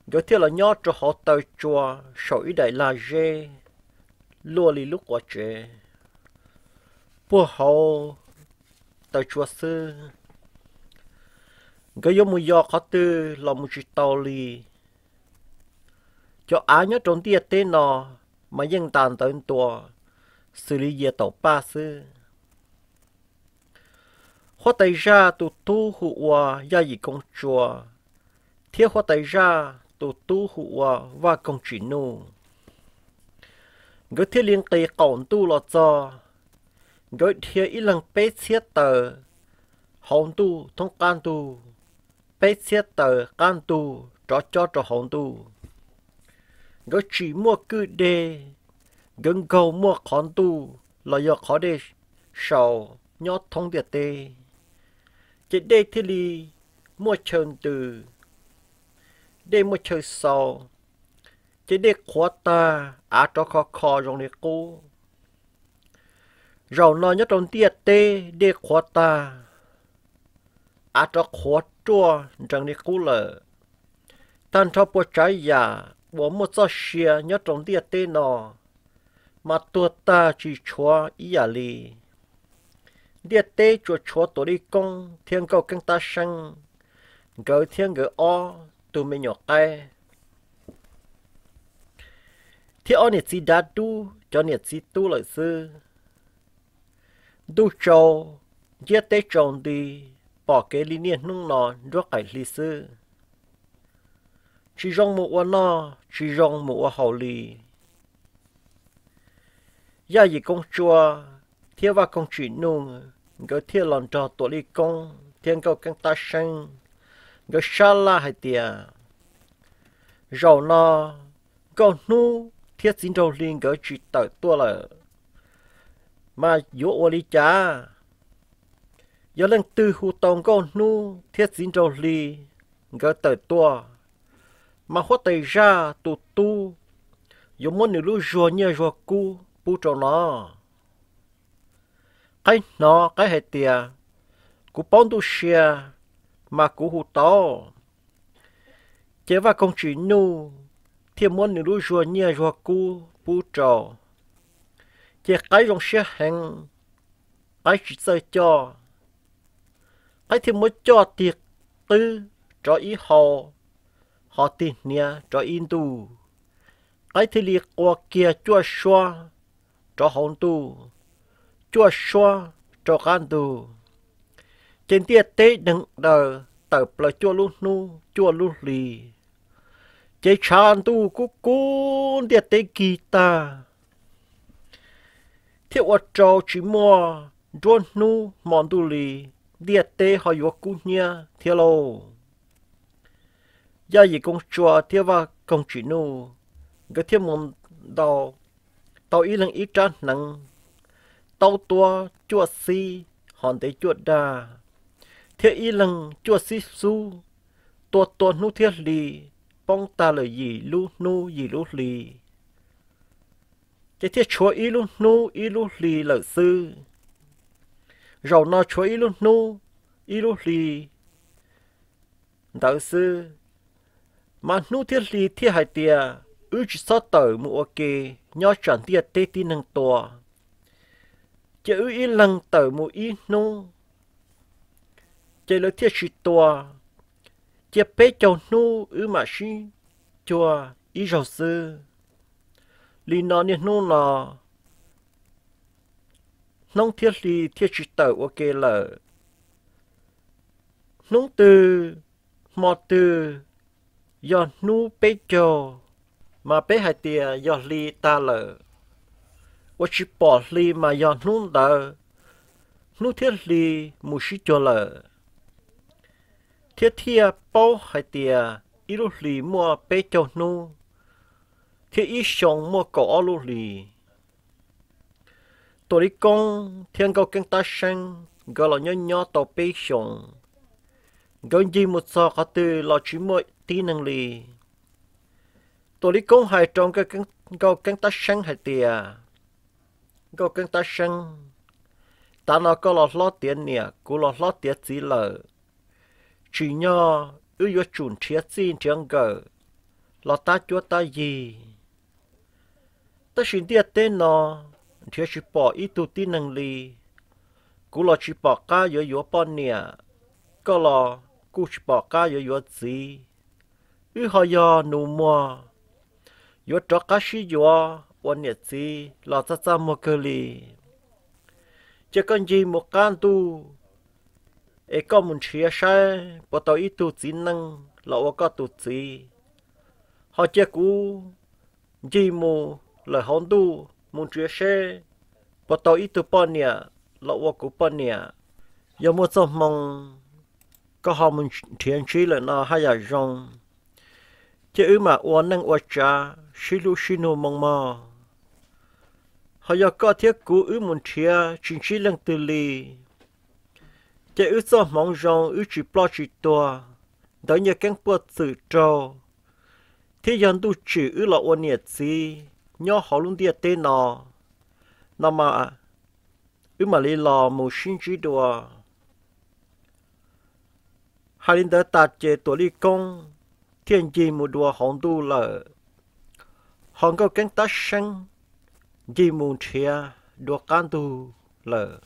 nkawd thiaj los nyob rau hauv taw tsua saum ib daim lag zeb luaj li lub quav tsev puag hauv taw tsua xwb. Nkawd yuav mus yos qhov twg los mus tsis tau li. Cov av nyob rau ntiaj teb no mas yeej ntas ntawv ntua xws li yias taum paj xwb. Huab tais zaj tus tub hu ua Yaj Yim Koos Tsua thiab huab tais zaj tus tub hu ua Vaj Koog Tsim Nuj, nkawd thiaj li nqis qaum ntuj los txog. Nkawd dhia ib leeg peb txhiab taws hauv ntuj thoob qab ntug, peb txhiab taws qab ntug rov cob rau hauv ntuj. Nkawd tsim muaj kwj deg, nkawd nkaug muaj qhov ntuj los yog qhov dej sau nyob thoob ntiaj teb, ces dej thiaj li muaj chaw ntws, dej muaj chaw xau, ces dej qhuav tag, av rov khov kho zoo li qub. Zaum no nyob rau ntiaj teb dej qhuav tag, av rov qhuav ruaj nrees li qub lawm. Tag nrho puas tsav yam uas muaj txoj sia nyob rau ntiaj teb no mas tuag tag tsis tshuav ib yam li. Ntiaj teb tsuas tshuav Tuam Lij Koob thiab Nkauj Keeb Tab Seeb, nkawd thiab nkawd ob tug me nyuam qaib, thiab ob niam txiv dav dub cov niam txiv tub lawm xwb. Ntuj tsaus, nciab teb tsaus nti, pom kev li niaj hnub no nruab qaim hli xwb, tsis zoo mus ua noj tsis zoo mus ua haus li. Yaj Yim Koos Tsua thiab Vaj Koog Tsim Nuj nkawd thiaj los nrog Tuam Lij Koob thiab Nkauj Keeb Tab Seeb nkawd sab laj hais tias, zaum no Nkauj Hnub thiab Txiv Nraug Hli nkawd tsis tawm tuaj lawm, mas yuav ua li cas? Yog leej twg hu tau Nkauj Hnub thiab Txiv Nraug Hli nkawd tawm tuaj, mas huab tais zaj tus tub yuav muab nws lub zuag nyiaj zuag kub pub rau no. Qaib hnov qaib hais tias, kuv paub ntuj sia, mas kuv hu tau. Ces Vaj Koog Tsim Nuj thiaj muab nws lub zuag nyiaj zuag kub pub rau. Ces qaib zoo siab heev, qaib tsis txawj coj, qaib thiaj muab coj tig qwb rov ib hau, ho tig hniav rov ib ntuj. Qaib thiaj li qua kiag cuaj suab rov hauv ntuj, cuaj suab rau qab ntug. Ces ntiaj teb deeg daws tawm plaws cuaj lub hnub cuaj lub hli. Ces tshav ntuj kub kub ntiaj teb kig tag, thiab ua rau tsis muaj nruab hnub hmo ntuj li, ntiaj teb ho yuav kub hnyiab thiab lauj. Yaj Yim Koos Tsua thiab Vaj Koog Tsim Nuj nkawd thiaj mus ntaus tau ib leeg ib rab hneev, taub tuab cuaj xib ho ntev cuaj dag, thiab ib leeg cuaj xib xub, tua tua hnub thiab hli, poob tag lawm yim lub hnub yim lub hli. Ces thiaj tshuav ib lub hnub ib lub hli lawm xwb. Zaum no tshuav ib lub hnub ib lub hli ntawd xwb, mas hnub thiab hli thiaj hais tias, wb tsis txhob tawm mus ua ke nyob tsam ntiaj teb tib neeg tua, ces wb ib leeg tawm mus ib hnub, ces lawv thiaj tsis tua. Cia peb caug hnub wb mam sib cuag ib zaug xwb. Li no niaj hnub no hnub thiab hli thiaj tsis tawm ua ke lawm. Hnub twg hmo twg yog hnub peb caug, mas peb hais tias yog hli tag lawm. Uas tsis pom hli mas yog hnub ntawd hnub thiab hli mus sib cuag lawm, thiab thiaj paub hais tias ib lub hlis muaj peb caug hnub, thiab ib xyoo muaj kaum ob lub hlis. Tuam Li Koob thiab Nkauj Keeb Tab Seeb nkawd los nyob nyob tau peb xyoos, nkawd ncig mus txog qhov twg los tsis muaj tib neeg li. Tuam Li Koob hais rau Nkauj Keeb Tab Seeb hais tias, Nkauj Keeb Tab Seeb, tav no koj los hlob tiav niam, kuv los hlob tiav txiv lawm, tsim nyog wb yuav tsum nrhiav txij nrhiav nkawm los tab cuab tab yig. Tab sis ntiaj teb no nrhiav tsis pom ib tug tib neeg li. Kuv los tsis pom qab yuav yuav poj niam, koj los kuj tsis pom qab yuav yuav txiv. Wb ho yog nus muag, yuav rov qab sib yuav ua niam txiv los txaj txaj muag kawg li. Cia koj ncig mus qab ntuj es koj mus nrhiav saib puas tau ib tug txiv neej los ua koj tus txiv. Ho cia kuv ncig mus lawm hauv ntuj mus nrhiav seb puas tau ib tug poj niam los ua kuv poj niam. Yog muaj txoj hmoo koj ho mus nrhiav ntsib lawm no haj yam zoo, ces wb mam ua neej ua tsav sib hlub sib nug moo mog. Ho yog koj thiab kuv wb mus nrhiav tsis ntsib leej twg li, ces wb txoj hmoov zoo wb tsis ploj tsis tuag, ntawd nyiaj keeb puaj txwm raug, thiab yog ntuj tsim wb los ua niam txiv nyob hauv lub ntiaj teb no, no mas wb mam li los mus sib ntsib dua. Hais li ntawd tas ces Tuam Lij Koob thiaj ncig mus dua hauv ntuj lawm, ho Nkauj Keeb Tab Seeb ncig mus nrhiav dua qab ntug lawm.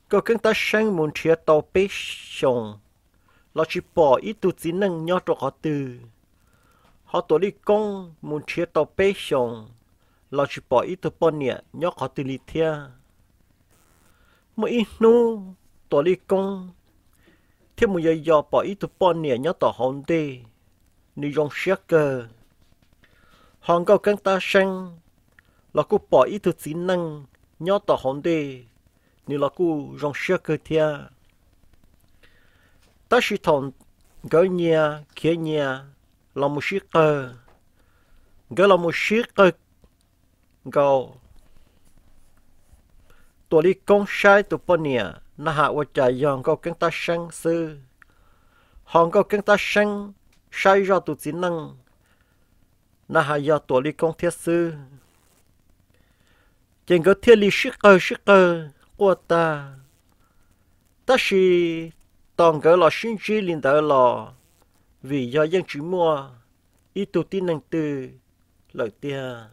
Nkauj Keeb Tab Seeb mus nrhiav tau peb xyoos los tsis pom ib tug txiv neej nyob rau qhov twg, ho Tuam Lij Koob mus nrhiav tau peb xyoos los tsis pom ib tug poj niam nyob qhov twg li thiab. Muaj ib hnub Tuam Lij Koob thiaj mus yos yos pom ib tug poj niam nyob tom hauv ntej, nws zoo siab kawg. Ho Nkauj Keeb Tab Seeb los kuj pom ib tug txiv neej nyob tom hauv ntej, nws los kuj zoo siab kawg thiab. Tab sis thaum nkawd nyias khiav nyias los mus sib qawg, nkawd los mus sib qawg nkaus, Tuam Lij Koob saib tus poj niam na has ua cas yog Nkauj Keeb Tab Seeb xwb, ho Nkauj Keeb Tab Seeb saib zoj tus txiv neej na has yog Tuam Lij Koob thiab xwb. Ces nkawd thiaj li sib qawg sib qawg quaj tag. Tab sis tos nkawd los sib ntsib li ntawd los, vim yog yeej tsis muaj ib tug tib neeg twg lawm tiag.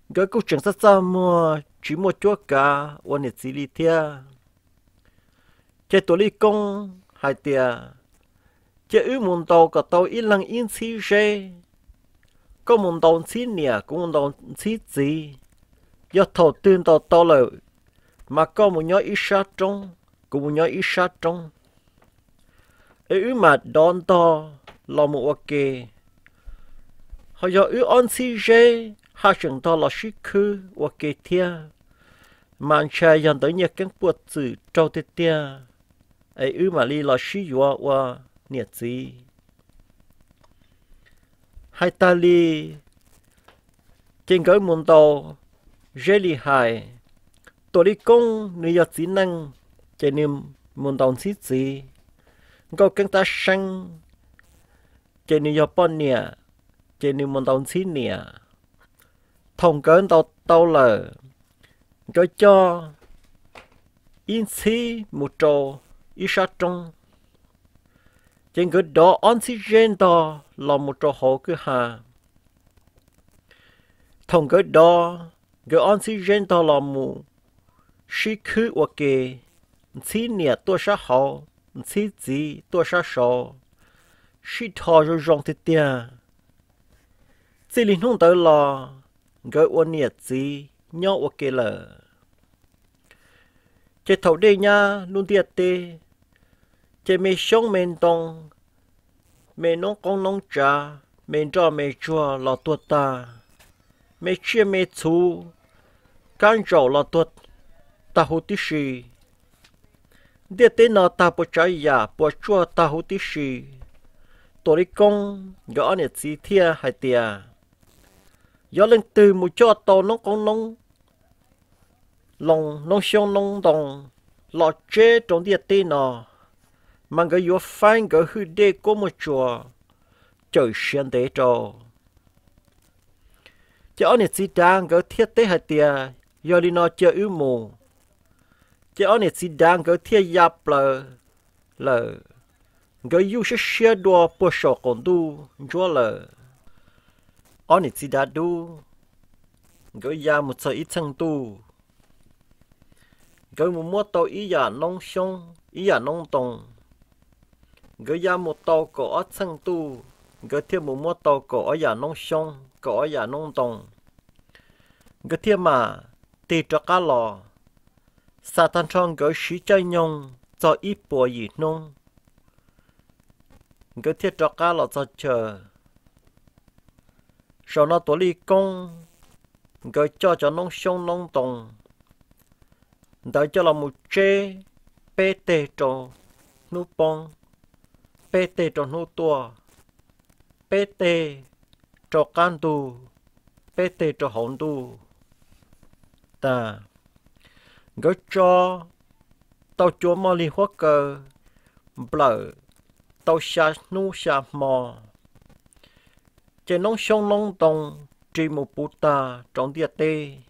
Nkawd kuj tseem txaj txaj muag tsis muaj cuab kav ua niam txiv li thiab. Ces Tuam Lij Koob hais tias, cia wb mus ntaus kom tau ib leeg ib ntxhib zeb. Koj mus ntaus ntxhib niam, kuv mus ntaus ntxhib txiv. Yog thaum twg ntaus tau lawm, mas koj mus nyob ib sab roob, kuv mus nyob ib sab roob, es wb mam dov ntog los mus ua ke. Ho yog wb ob ntxhib zeb haj tseem ntog los sib khwb ua ke thiab, mas ntshai yog ntawd nyiaj keeb puaj txwm raug tiag tiag, es wb mam li los sib yuav ua niam txiv. Hais tas li, ces nkawd mus ntaus zeb li hais. Tuam Lij Koob nws yog txiv neej, ces nws mus ntaus ntxhib txiv. Nkauj Keeb Tab Seeb, ces nws yog poj niam, ces nws mus ntaus ntxhib niam. Thaum nkawd ntaus tau lawm, nkawd coj ib ntxhib mus rau ib sab roob, ces nkawd dov ob ntxhib zeb ntog los mus rau hauv kwj ha. Thaum nkawd dov nkawd ob ntxhib zeb ntog los mus sib khwb ua ke, ntxhib niam tuaj sab hauv, ntxhib txiv tuaj sab saud, sib dhos zoo zoo tiag tiag. Txij li hnub ntawd los, nkawd ua niam txiv nyob ua ke lawm. Ces thaum dej nyab lub ntiaj teb, ces me xyoob me ntoo, me noob qoob noob tsav, me nroj me tsuag los tuag tag, me tsiaj me txhu, kab ntsaum los tuag tag huv tib si. Ntiaj teb no tag puas tsav yam puas tsuaj tag huv tib si. Tuam Lij Koob nkawd ob niam txiv thiaj hais tias, yog leej twg mus coj tau noob qoob noob loo, noob xyoob noob ntoo los tseb rau ntiaj teb no, mas nkawd yuav faib nkawd hwj dej kuab muaj tsuas cawm siav ntev rau. Ces ob niam txiv dav nkawd thiaj teb hais tias, yog li no cia wb mus. Ces ob niam txiv dav nkawd thiaj ya plaws lawm. Nkawd yuj siab siab dua puag saum qaum ntuj ntsuab lawm. Ob niam txiv dav dub, nkawd ya mus txog ib txheej ntuj, nkawd mus muab tau ib yam noob xyoob ib yam noob ntoo. Nkawd ya mus tau kaum ob txheej ntuj, nkawd thiaj mus muab tau kaum ob yam noob xyoob kaum ob yam noob ntoo. Nkawd thiaj mam tig rov qab los. Xa tag nrho nkawd siv caij nyoog txog ib puas yim hnub, nkawd thiaj rov qab los txog chaw. Zaum no Tuam Lij Koob nkawd coj cov noob xyoob noob ntoo ntawd coj los mus tseb, peb teg rau hnub poob, peb teg rau hnub tuaj, peb teg rau qab ntug, peb teg rau hauv ntuj tag. Nkawd tso tau cua moj lig huab kaw nplawm tau xya hnub xya hmo, ces noob xyoob noob ntoo ris mus puv tag rau ntiaj teb.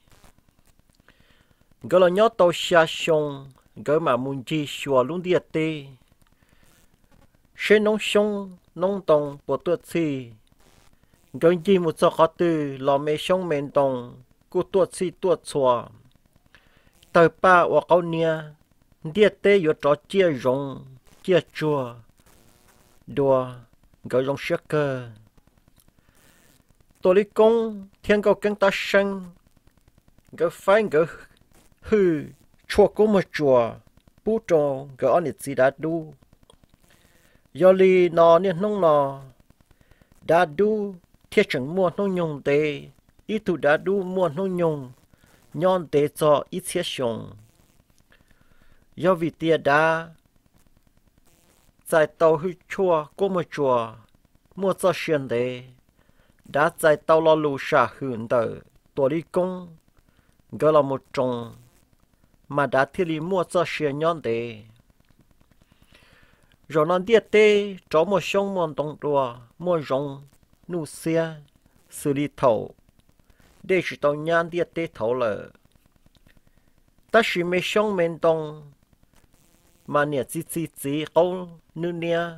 Nkawd los nyob tau xya xyoo, nkawd mam mus ncig xyuas lub ntiaj teb, seb noob xyoob noob ntoo puas tuaj txhij. Nkawd ncig mus txog qhov twg los me xyoob me ntoo kuj tuaj txhij tuaj txhua, tawg paj ua qaub niab, ntiaj teb yuav rov ciaj zoov ciaj tsuag dua, nkawd zoo siab kawg. Tuam Li Koob thiab Nkauj Keeb Tab Seeb, nkawd faib nkawd hwj tshuaj kub muag tsuas pub rau nkawd ob niam txiv dav dub. Yog li no niaj hnub no, dav dub thiaj tseem muaj hnub nyoog ntev, ib tug dav dub muaj hnub nyoog nyob ntev txog ib txhiab xyoo. Yog vim tias dav txais tau hwj tshuaj kub muag tsuas muaj txoj sia ntev, dav txais tau lo lus sam hwm ntawm Tuam Li Koob nkawd los mus roos, mas dav thiaj li muaj txoj sia nyob ntev. Zaum no ntiaj teb rov muaj xyoob muaj ntoo dua, muaj zoov nuj xiab xws li thaum dej tsis tau nyab ntiaj teb thaud lawm. Tab sis me xyoob me ntoo mas niam txiv txiv txiv qaub nwb niab,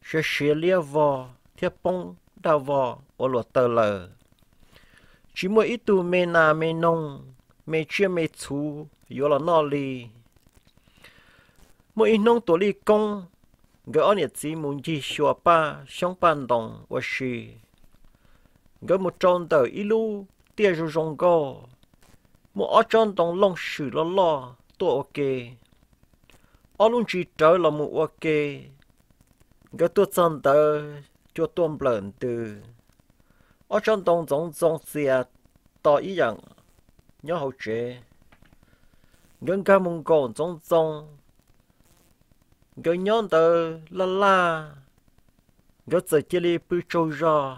siav siav liab vog thiab poob daj vog ua luam taws lawm. Tsis muaj ib tug me nas me noog, me tsiaj me txhu yuav los noj li. Muaj ib hnub Tuam Li Koob nkawd ob niam txiv mus ncig xyuas paj xyoob paj ntoo ua si. Nkawd mus rau ntawm ib lub tiaj zoo zoo nkauj, muaj ob tsob ntoo looj swm loj loj tuaj ua ke, ob lub ntsis rawv los mus ua ke. Nkawd tuaj txog ntawd cua tuaj nplawm ntws, ob tsob ntoo ntxoov ntxoo txias to ib yam nyob hauv tsev. Nkawd nkag mus nkaum ntxoov ntxoo, nkawd nyob ntawd laj laj, nkawd txawm cia li pw tsaug zog.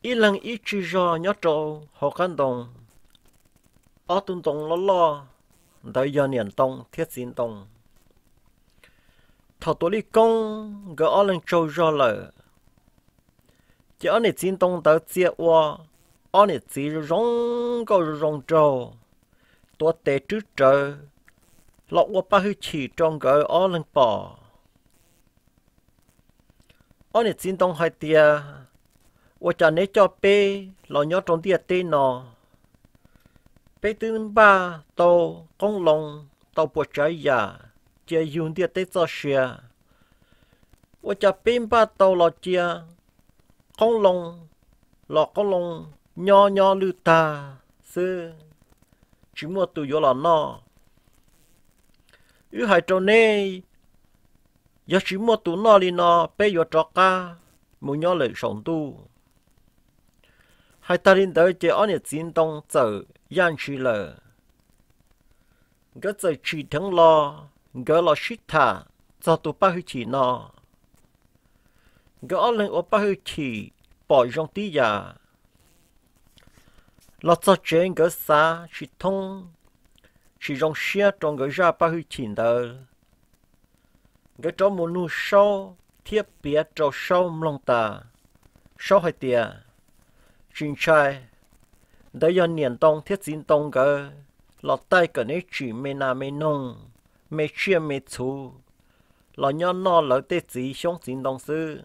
Ib leeg ib tsig zog nyob rau hauv qab ntoo. Ob tug ntoo loj loj ntawd yog niam ntoo thiab txiv ntoo. Thaum Tuam Li Koob nkawd ob leeg tsaug zog lawm, ces ob niam txiv ntoo ntawd txia ua ob niam txiv zoo zoo nkauj zoo zoo nraug, tuav tes rwb rawv los ua paj hwj chim rau nkawd ob leeg pom. Ob niam txiv ntoo hais tias, ua cas neb coj peb los nyob rau ntiaj teb no? Peb twb npaj tau qoob loo tau puas tsav yam cia yug ntiaj teb txoj sia. Ua cas peb npaj tau los cia qoob loo los qoob loo nyob nyob lwj tag xwb, tsis muaj tus yuav los noj. Wb hais rau neb, yog tsis muaj tus noj li no peb yuav rov qab mus nyob lawm saum ntuj. Hais tag li ntawd ces ob niam txiv ntoo txawm yaj ntshis lawm. Nkawd txawm tsim dheev los, nkawd los sib tham txog tus paj hwj chim no. Nkawd ob leeg ua paj hwj chim pom zoo tib yam. Los txog tsev nkawd xav tsis thoob, tsis zoo siab rau nkawd zaj paj hwj chim ntawd. Nkawd rov mus nug Saub thiab piav rau Saub mloog tas. Saub hais tias, tsis ntshai, ntawd yog niam ntoo thiab txiv ntoo nkawd los taij kom neb tsim me nas me noog, me tsiaj me txhu los nyob noj lawv tej txiv xyoob txiv ntoo xwb.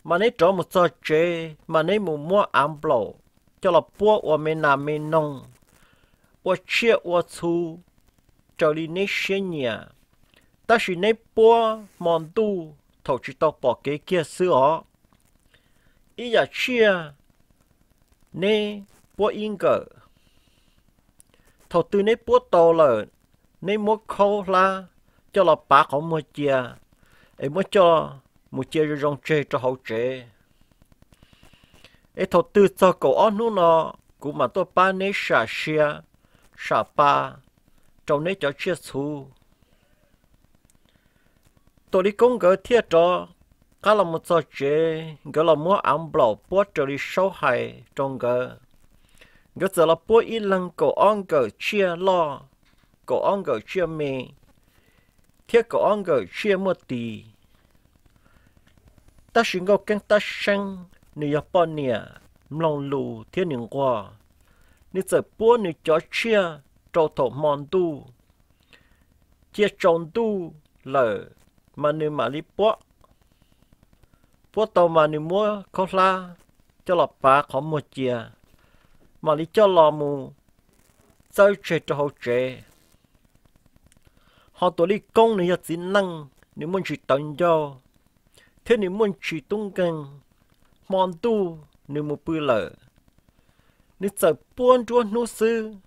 Mas neb rov mus txog tsev mas neb mus muab av nplaum coj los puab ua me nas me noog, ua tsiaj ua txhu raws li neb siab nyiam, tab sis neb puab hmo ntuj thaum tsis tau pom kev kiag xwb os. Ib yam tsiaj neb puab ib nkawm. Thaum twg neb puab tau lawm, neb muab khaub hlab coj los pav qhov muag cia, es muab coj mus cia zoo zoo tseg rau hauv tsev. Es thaum twg txog kaum ob hnub no, kuv mam tuaj pab neb sam sia, sam pa rau neb cov tsiaj txhu. Tuam Li Koob nkawd thiaj rov qab los mus txog tsev, nkawd los muab av nplaum puab raws li Saub hais rau nkawd. Nkawd txawm los puab ib leeg kaum ob nkawm tsiaj loj, kaum ob nkawm tsiaj me, thiab kaum ob nkawm tsiaj muaj tis. Tab sis Nkauj Keeb Tab Seeb nws yog poj niam mloog lus thiab nws nquag, nws txawm puab nws cov tsiaj rau thaum hmo ntuj, cia tsaus ntuj lawm mas nws mam li puab. Puab tau mas nws muab khaub hlab coj los pav qhov muag cia, mam li coj los mus txawb tseg rau hauv tsev. Ho Tuam Lij Koob nws yog txiv neej, nws muaj ntsis tawv ncauj thiab nws muaj ntsis tub nkeeg. Hmo ntuj nws mus pw lawm, nws txawm puab nruab hnub xwb,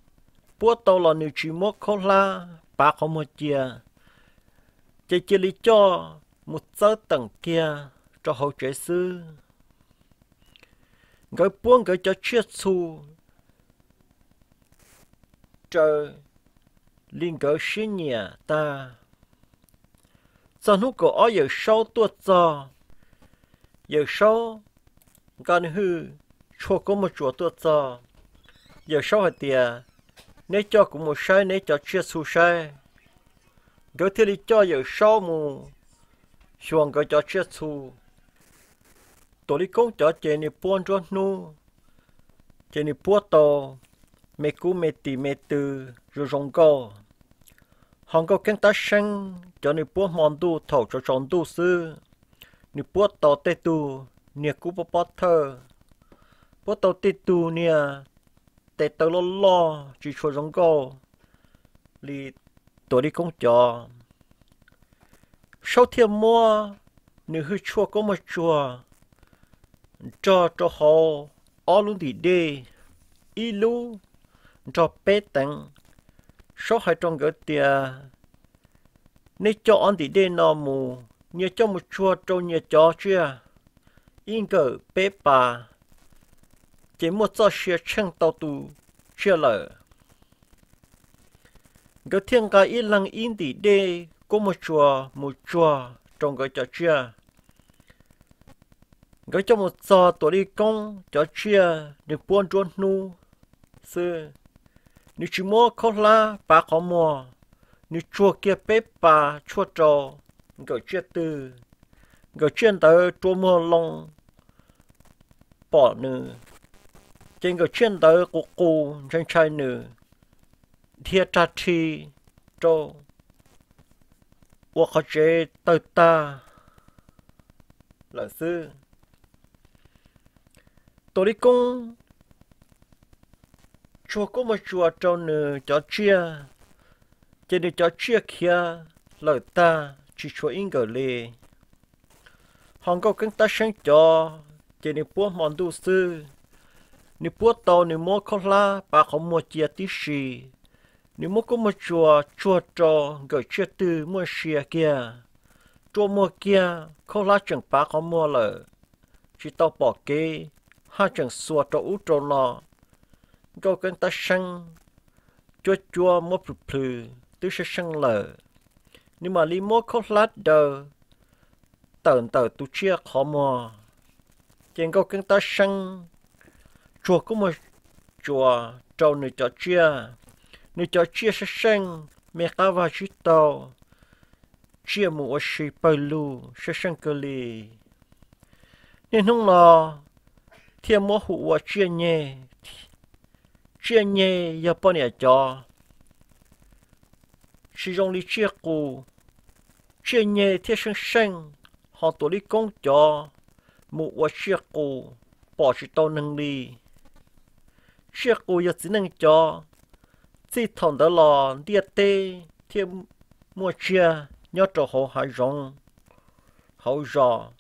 puab tau los nws tsis muab khaub hlab pav qhov muag cia, ces cia li coj mus txawb teem kiag rau hauv tsev xwb. Nkawd puab nkawd cov tsiaj txhu raws li nkawd siab nyiam tag. Txog hnub kaum ob Yawm Saub tuaj txog, Yawm Saub nqa nws hwj tshuaj koob muag tsuas tuaj txog. Yawm Saub hais tias, neb coj kuv mus saib neb cov tsiaj txhu saib. Nkawd thiaj li coj Yawm Saub mus xyuas nkawd cov tsiaj txhu. Tuam Lij Koob cov ces nws puab nruab hnub, ces nws puab tau me kub me tis me tw zoo zoo nkauj. Ho Nkauj Keeb Tab Seeb cov nws puab hmo ntuj thaum tsaus tsaus ntuj xwb, nws puab tau tej tug niag kub pob pob thawj, puab tau tej tug niag tes taw loj loj tsis tshua zoo nkauj li Tuam Lij Koob cov. Saub thiaj muab nws hwj tshuaj koob muag tsuag nrog rau hauv ob lub ntim dej, ib lub nrog peb teev. Saub hais rau nkawd tias, neb coj ob ntim dej no mus, nyias coj mus tsuag rau nyias cov tsiaj ib nkawm peb pas, ces muaj txoj sia tsheej tau tus tsiaj lawm. Nkawd thiaj nqa ib leeg ib ntim dej koob muag tsuag mus tsuag rau nkawd cov tsiaj. Nkawd coj mus txog Tuam Lij Koob cov tsiaj nws puab nruab hnub xwb, nws tsis muab khaub hlab pav qhov muag, nws tsuag kiag peb pas tshuaj rau nkawm tsiaj twg, nkawm tsiaj ntawd rua muag loo pom nws, ces nkawm tsiaj ntawd qus qus ntshai ntshai nws, dhia rag rhi rau ua qhov tsev tawg tag lawm xwb. Tuam Lij Koob tsuag koob muag tsuag rau nws cov tsiaj, ces nws cov tsiaj khiav lawm tag tsis tshuav ib nkawm li. Ho Nkauj Keeb Tab Seeb cov ces nws puab hmo ntuj xwb, nws puab tau nws muab khaub hlab pav qhov muag cia tib si, nws muab koob muag tsuag tsuag rau nkawm tsiaj twg muaj sia kiag, rua muag kiag khaub hlab tseem pav qhov muag lawm, tsis tau pom kev, haj tseem xuas rau ub rau no. Nkauj Keeb Tab Seeb cuab cuab muab plhws plhws twb seej seej lawm, nws mam li muab khaub hlab daws tawm ntawm tus tsiaj qhov muag. Ces Nkauj Keeb Tab Seeb tsuag koob muag tsuag rau nws cov tsiaj, nws cov tsiaj seej seej, me qab vag tsib taug, tsiaj mus ua si pawg lug seej seej kawg li. Niaj hnub no thiaj muab hu ua tsiaj nyeg. Tsiaj nyeg yog poj niam cov, tsis zoo li tsiaj qus. Tsiaj nyeg thiaj seej seej, ho Tuam Lij Koob cov mus ua tsiaj qus pom tsis tau neeg li. Tsiaj qus yog txiv neej cov, txij thaum ntawd los ntiaj teb thiaj muaj tsiaj nyob rau hauv hav zoov, hauv zos,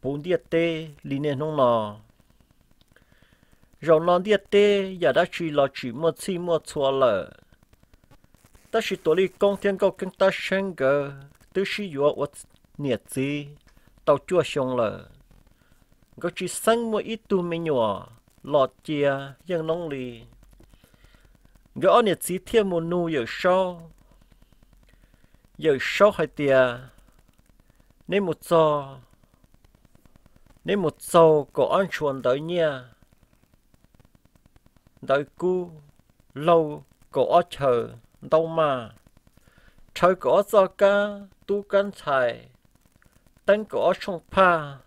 puv ntiaj teb li niaj hnub no. Zaum no ntiaj teb yam dab tsi los tsim muaj txhij muaj txhua lawm, tab sis Tuam Lij Koob thiab Nkauj Keeb Tab Seeb nkawd twb sib yuav ua niam txiv tau cuaj xyoo lawm. Nkawd tsis xeeb muaj ib tug me nyuam los cia yeej noob li. Nkawd ob niam txiv thiaj mus nug Yawm Saub. Yawm Saub hais tias, neb mus txog, neb mus txaug kaum ob ntshua ntawv nyiaj ntawv kub, laug kaum ob chaw ntaub maj, rhawv kaum ob txoj kab tub kab ntxhais, teeb kaum ob tshooj phaj,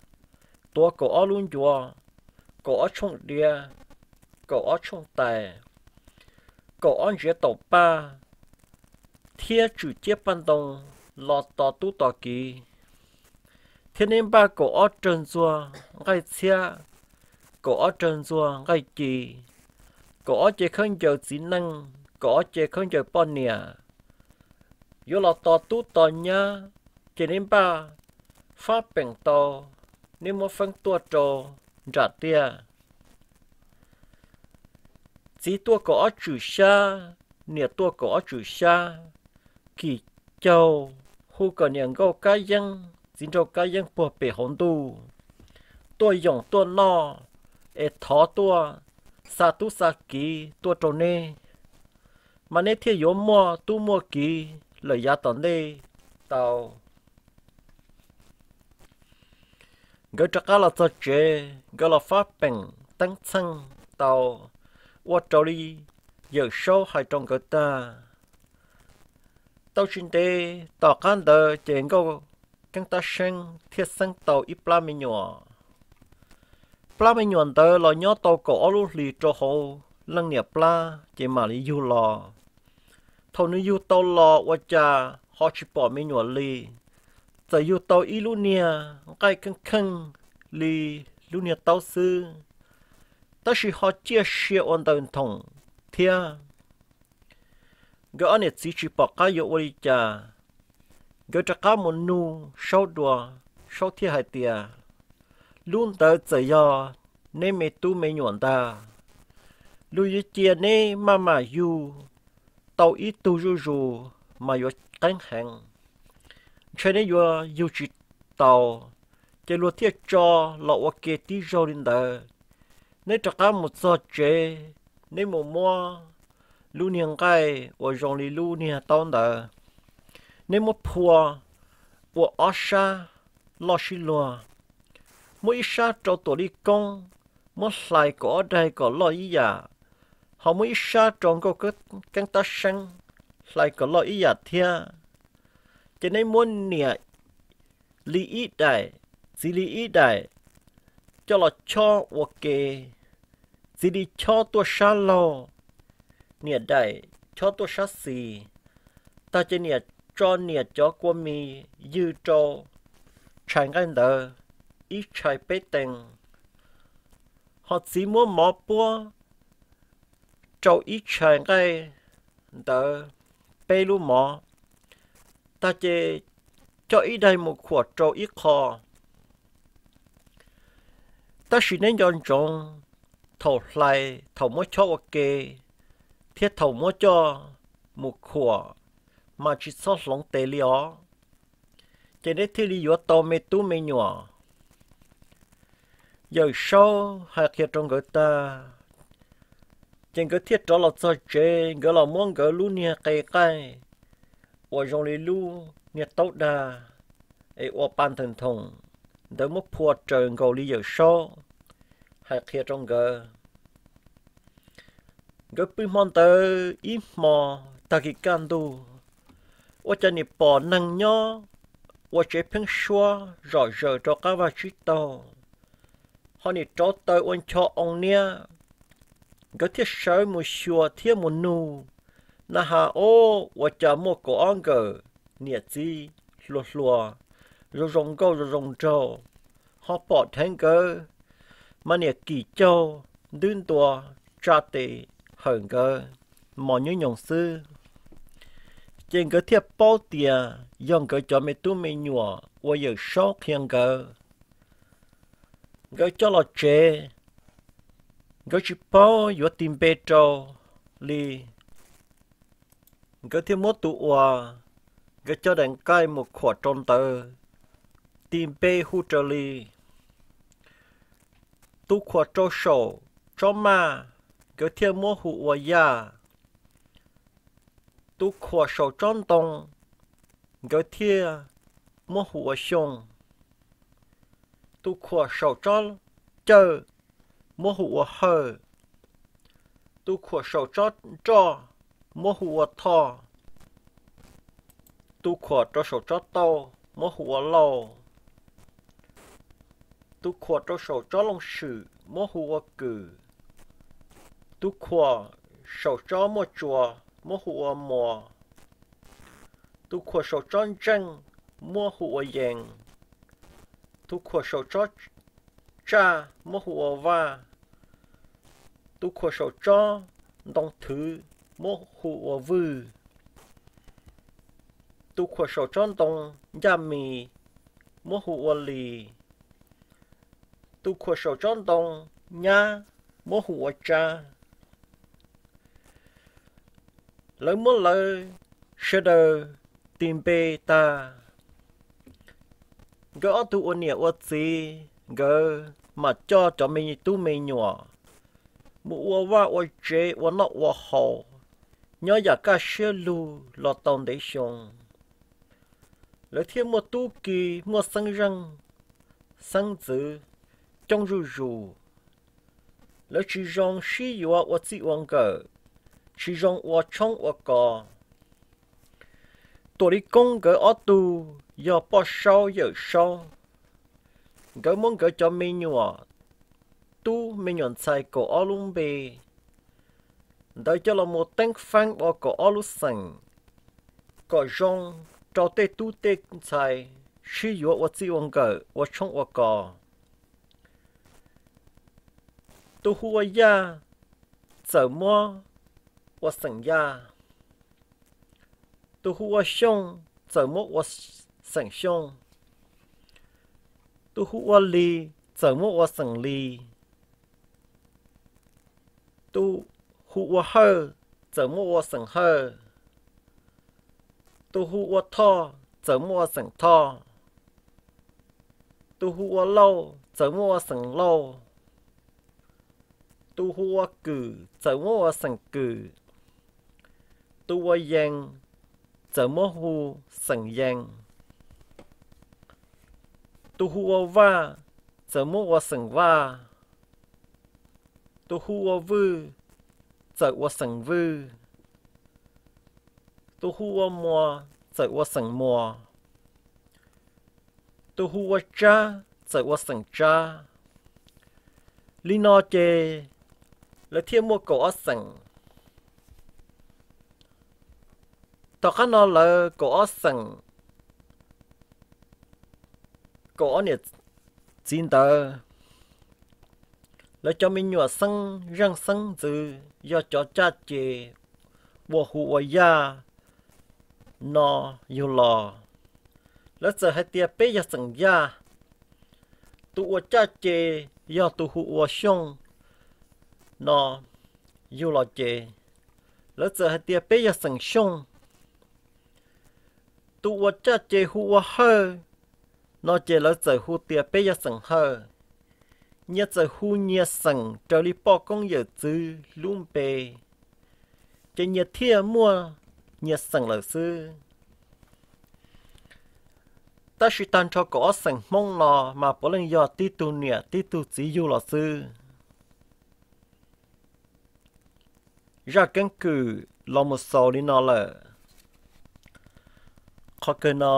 tuav kaum ob lub ncuav, kaum ob tshooj diav, kaum ob tshooj tais, kaum ob ntsiav taum paj, thiab tswm ciab paj ntoo los tos tub tos kiv, thiab neb npaj kaum ob rawg ntxuag nqaij txhiab, kaum ob rawg ntxuag nqaij ci, kaum ob ce khaub ncaws txiv neej, kaum ob ce khaub ncaws poj niam, yuav los tos tub tos nyab, ces neb npaj fab peem tau, neb muab feeb tuaj rau nram tiaj. Txiv tuaj kaum ob tswm xyab, niam tuaj kaum ob tswm xyab, kim caug hu kom niam nkauj kab yeeb txiv nraug kab yeeb puag pem hauv ntuj tuaj yoom tuaj noj, es thov tuaj xa tub xa kiv tuaj rau neb, mas neb thiaj yuav muaj tub muaj kiv lawm yav tom ntej tau. Nkawd rov qab los txog tsev, nkawd los fab peem teeb txheej tau, ua rau li Yawm Saub hais rau nkawd tag. Tau tsis ntev tom qab ntawd ces Nkauj Keeb Tab Seeb thiaj xeeb tau ib plab me nyuam. Plab me nyuam ntawd los nyob tau kaum ob lub hlis rau hauv leej niam plab ces mam li yug los. Thaum nws yug tau los ua cas ho tsis pom me nyuam li, txawm yug tau ib lub niag nqaij kheej kheej li lub niag taub xwb, tab sis ho ciaj sia ua ntawm nthoom thiab. Nkawd ob niam txiv tsis pom qab yuav ua li cas, nkawd rov qab mus nug Saub dua, Saub thiaj hais tias, lub ntawd txawm yog neb me tub me nyuam ntag. Luag yuav cia neb maj mam yug tau ib tug zuj zus mas yuav qeeb heev, ntshai neb yuav yug tsis taus, ces luag thiaj tso los ua ke tib zaug li ntawd. Neb rov qab mus txog tsev, neb mus muab lub niag nqaij uas zoo li lub niag taub ntawd, neb muab phua ua ob sab loj sib luag, muab ib sab rau Tuam Lij Koob, muab hlais kom ob daig kom loj ib yam, ho muab ib sab rau Nkauj Keeb Tab Seeb hlais kom loj ib yam thiab. Ces neb muab niam li ib daim, txiv li ib daim coj los chob ua ke, txiv li chob tuaj sab laug, niam daim chob tuaj sab xis, tag ces niam tso niam cov kua mis ywg rau tshais nqaij ntawd ib tshais peb teev, ho txiv muab mov puab rau ib tshais nqaij ntawd peb lub mov, tag ces coj ib daig mus khuam rau ib qho. Tab sis neb nco ntsoov, thaum hlais, thaum muab chob ua ke, thiab thaum muab coj mus khuam, mas tsis txhob hloov tes li os, ces neb thiaj li yuav tau me tub me nyuam. Yawm Saub hais qhia rau nkawd tag, ces nkawd thiaj rov los txog tsev, nkawd los muab nkawd lub niag qe nqaij uas zoo li lub niag taub dag es ua pa ntawm nthoom ntawd muab phua raws nkaus li Yawm Saub hais qhia rau nkawd. Nkawd pw hmo ntawd ib hmo, tag kis kaj ntug, ua cas nim pom neeg nyob ua tsev pheeb suab zom zaws rau qab vaj tsib taug, ho nim rauv taws ua ncho oo niab. Nkawd thiaj sawv mus xyuas thiab mus nug, na has ob, ua cas muaj kaum ob nkawm niam txiv hluas hluas, zoo zoo nkauj zoo zoo nraug, ho pom dheev nkawd, mas niam kim caug ntub ntua tsa tes hawm nkawd mos nyob nyoos xwb. Ces nkawd thiaj paub tias yog nkawd cov me tub me nyuam uas Yawm Saub qhia nkawd. Nkawd coj los tsev, nkawd tsis paub yuav tis npe rau li, nkawd thiaj muab tus uas nkawd coj daim nqaij mus khuam rau ntawd tis npe hu raws li, tus khuam rau saum tsob maj, nkawd thiaj muab hu ua Yaj. Tus khuam saum tsob ntoo, nkawd thiaj muab hu ua Xyooj. Tus khuam saum tsob cawj, muab hu ua Hawj. Tus khuam saum tsob nroj, muab hu ua Thoj. Tus khuam rau saum tsob tauj, muab hu ua Lauj. Tus khuam rau saum tsob looj swm, muab hu ua Kws. Tus khuam saum tsob muaj tsua muab hu ua muas. Tus khuam saum tsob ntseej muab hu ua yees. Tus khuam saum tsob tsaj muab hu ua vaj. Tus khuam saum tsob ntoo thwv muab hu ua vwj. Tus khuam saum tsob ntoo ncaj mis muab hu ua lis. Tus khuam saum tsob ntoo nyab muab hu ua tsab. Lawv muab lawv sawv daws tis npe tag, nkawd ob tug ua niam ua txiv nkawd mam coj cov me tub me nyuam mus ua vaj ua tsev ua noj ua haus, nyob yam kaj siab lug los tau ntev xyoo. Lawv thiaj muaj tub ki, muaj xeeb zeej xeeb ntxwv coob zuj zus. Lawv tsis zoo sib yuav ua txij ua nkawm, tsis zoo ua tshoob ua kos. Tuam Lis Koob nkawd ob tug yog Poj Saub Yawm Saub, nkawd muab nkawd cov me nyuam tub me nyuam ntxhais kaum ob lub npe ntawd coj los mus teeb feeb ua kaum ob lub xeem, kom zoo rau tej tub tej ntxhais sib yuav ua txij ua nkawm ua tshoob ua kos. Tus hu ua Yaj txawm muab ua xeem Yaj. Tus hu ua Xyooj txawm muab ua xeem Xyooj. Tus hu ua Lis txawm muab ua xeem Lis. Tus hu ua Hawj txawm muab ua xeem Hawj. Tus hu ua Thoj txawm muab ua xeem Thoj. Tus hu ua Lauj txawm muab ua xeem Lauj. Tus hu ua Kwm txawm muab ua xeem Kwm. Tus ua Yees txawm muab hu xeem Yees. Tus hu ua Vaj txawm muab ua xeem Vaj. Tus hu ua Vwj txawm ua xeem Vwj. Tus hu ua Muas txawm ua xeem Muas. Tus hu ua Tsab txawm ua xeem Tsab. Li no ces lawv thiaj muaj kaum ob xeem. Tom qab no lawv kaum ob xeem, kaum ob niam txiv ntawd, lawv cov me nyuam xeeb zeej xeeb ntxwv yog cov caj ces ua hu ua Yaj no yug los. Lawv txawm hais tias peb yog xeem Yaj. Tus ua caj ces yog tus hu ua Xyooj no yug los ces lawv txawm hais tias peb yog xeem Xyooj. Tus ua caj ces hu ua Hawj no ces lawv txawm hu tias peb yog xeem Hawj. Nyias txawm hu nyias xeem raws li poj koob yawm txwv lub npe, ces nyias thiaj muaj nyias xeem lawm xwb. Tab sis tag nrho kaum ob xeem Hmoob no mas puav leej yog tib tug niam tib tug txiv yug los xwb. Zaj keeb kwm los mus xaus li no lawm. Qhov kawg no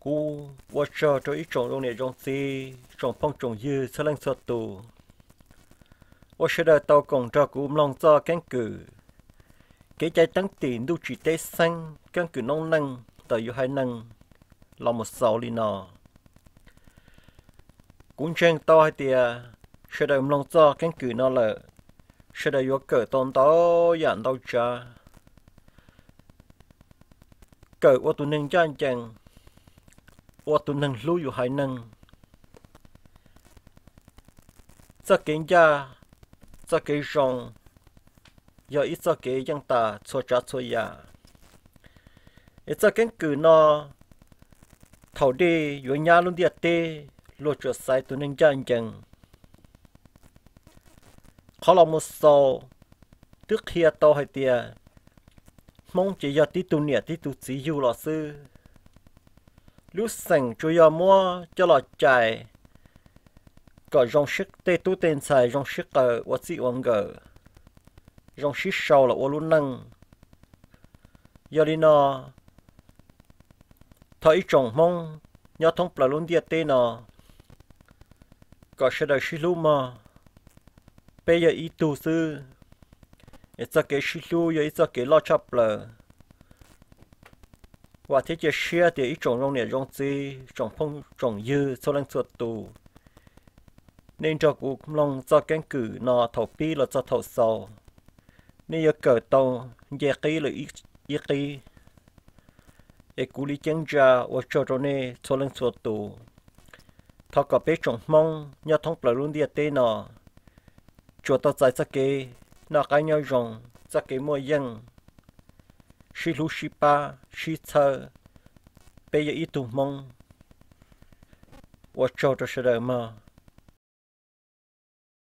kuv ua tsaug rau ib tsoom zoo niam zoo txiv, tsoom phooj tsoom ywg txhua leej txhua tus uas sawv daws tau koom nrog kuv mloog txoj keeb kwm kev cai teeb tim ntuj tsim teb xeeb, keeb kwm noob neej ntawm yus haiv neeg los mus xaus li no. Kuv ntseeg tau hais tias sawv daws mloog txoj keeb kwm no lawm, sawv daws yuav kawm tau ntau yam ntau tsav, kawm ua tus neeg ncaj ncees, ua tus neeg hlub yus haiv neeg. Txoj kev ncaj, txoj kev zoo yog ib txoj kev yeej tas txhua tsav txhua yam. Es txoj keeb kwm no, thaum dej yuav nyab lub ntiaj teb, luag tsuas xaiv tus neeg ncaj ncees. Qhov los mus xaus twb qhia tau hais tias Hmoob ces yog tib tug niam tib tug txiv yug los xwb. Lub xeem tsuas yog muab coj los cais kom zoo sib, tej tub tej ntxhais zoo sib qawm ua txij ua nkawm, zoo sib sau los ua lub neej. Yog li no, thov ib tsoom Hmoob nyob thoob plaws lub ntiaj teb no kom sawv daws sib hlub mog. peb yog ib tug xwb, es txoj kev sib hlub yog ib txoj kev loj tshaj plaws. Vam thiab cia siab tias ib tsoom zoo niam zoo txiv, tsoom phooj tsoom ywg txhua leej txhua tus, nej nrog kuv mloog txoj keeb kwm no thaum pib los txog thaum xaus, nej yuav kawm tau nce qib lawm ib qib. Es kuv li ceeb ntsa ua tsaug rau nej txhua leej txhua tus. Thov kom peb tsoom Hmoob nyob thoob plaws lub ntiaj teb no tsuas tau txais txoj kev noj qab nyob zoo, txoj kev muaj yeej, sib hlub sib pab sib txhawb. Peb yog ib tug Hmoob. Ua tsaug rau sawv daws mog.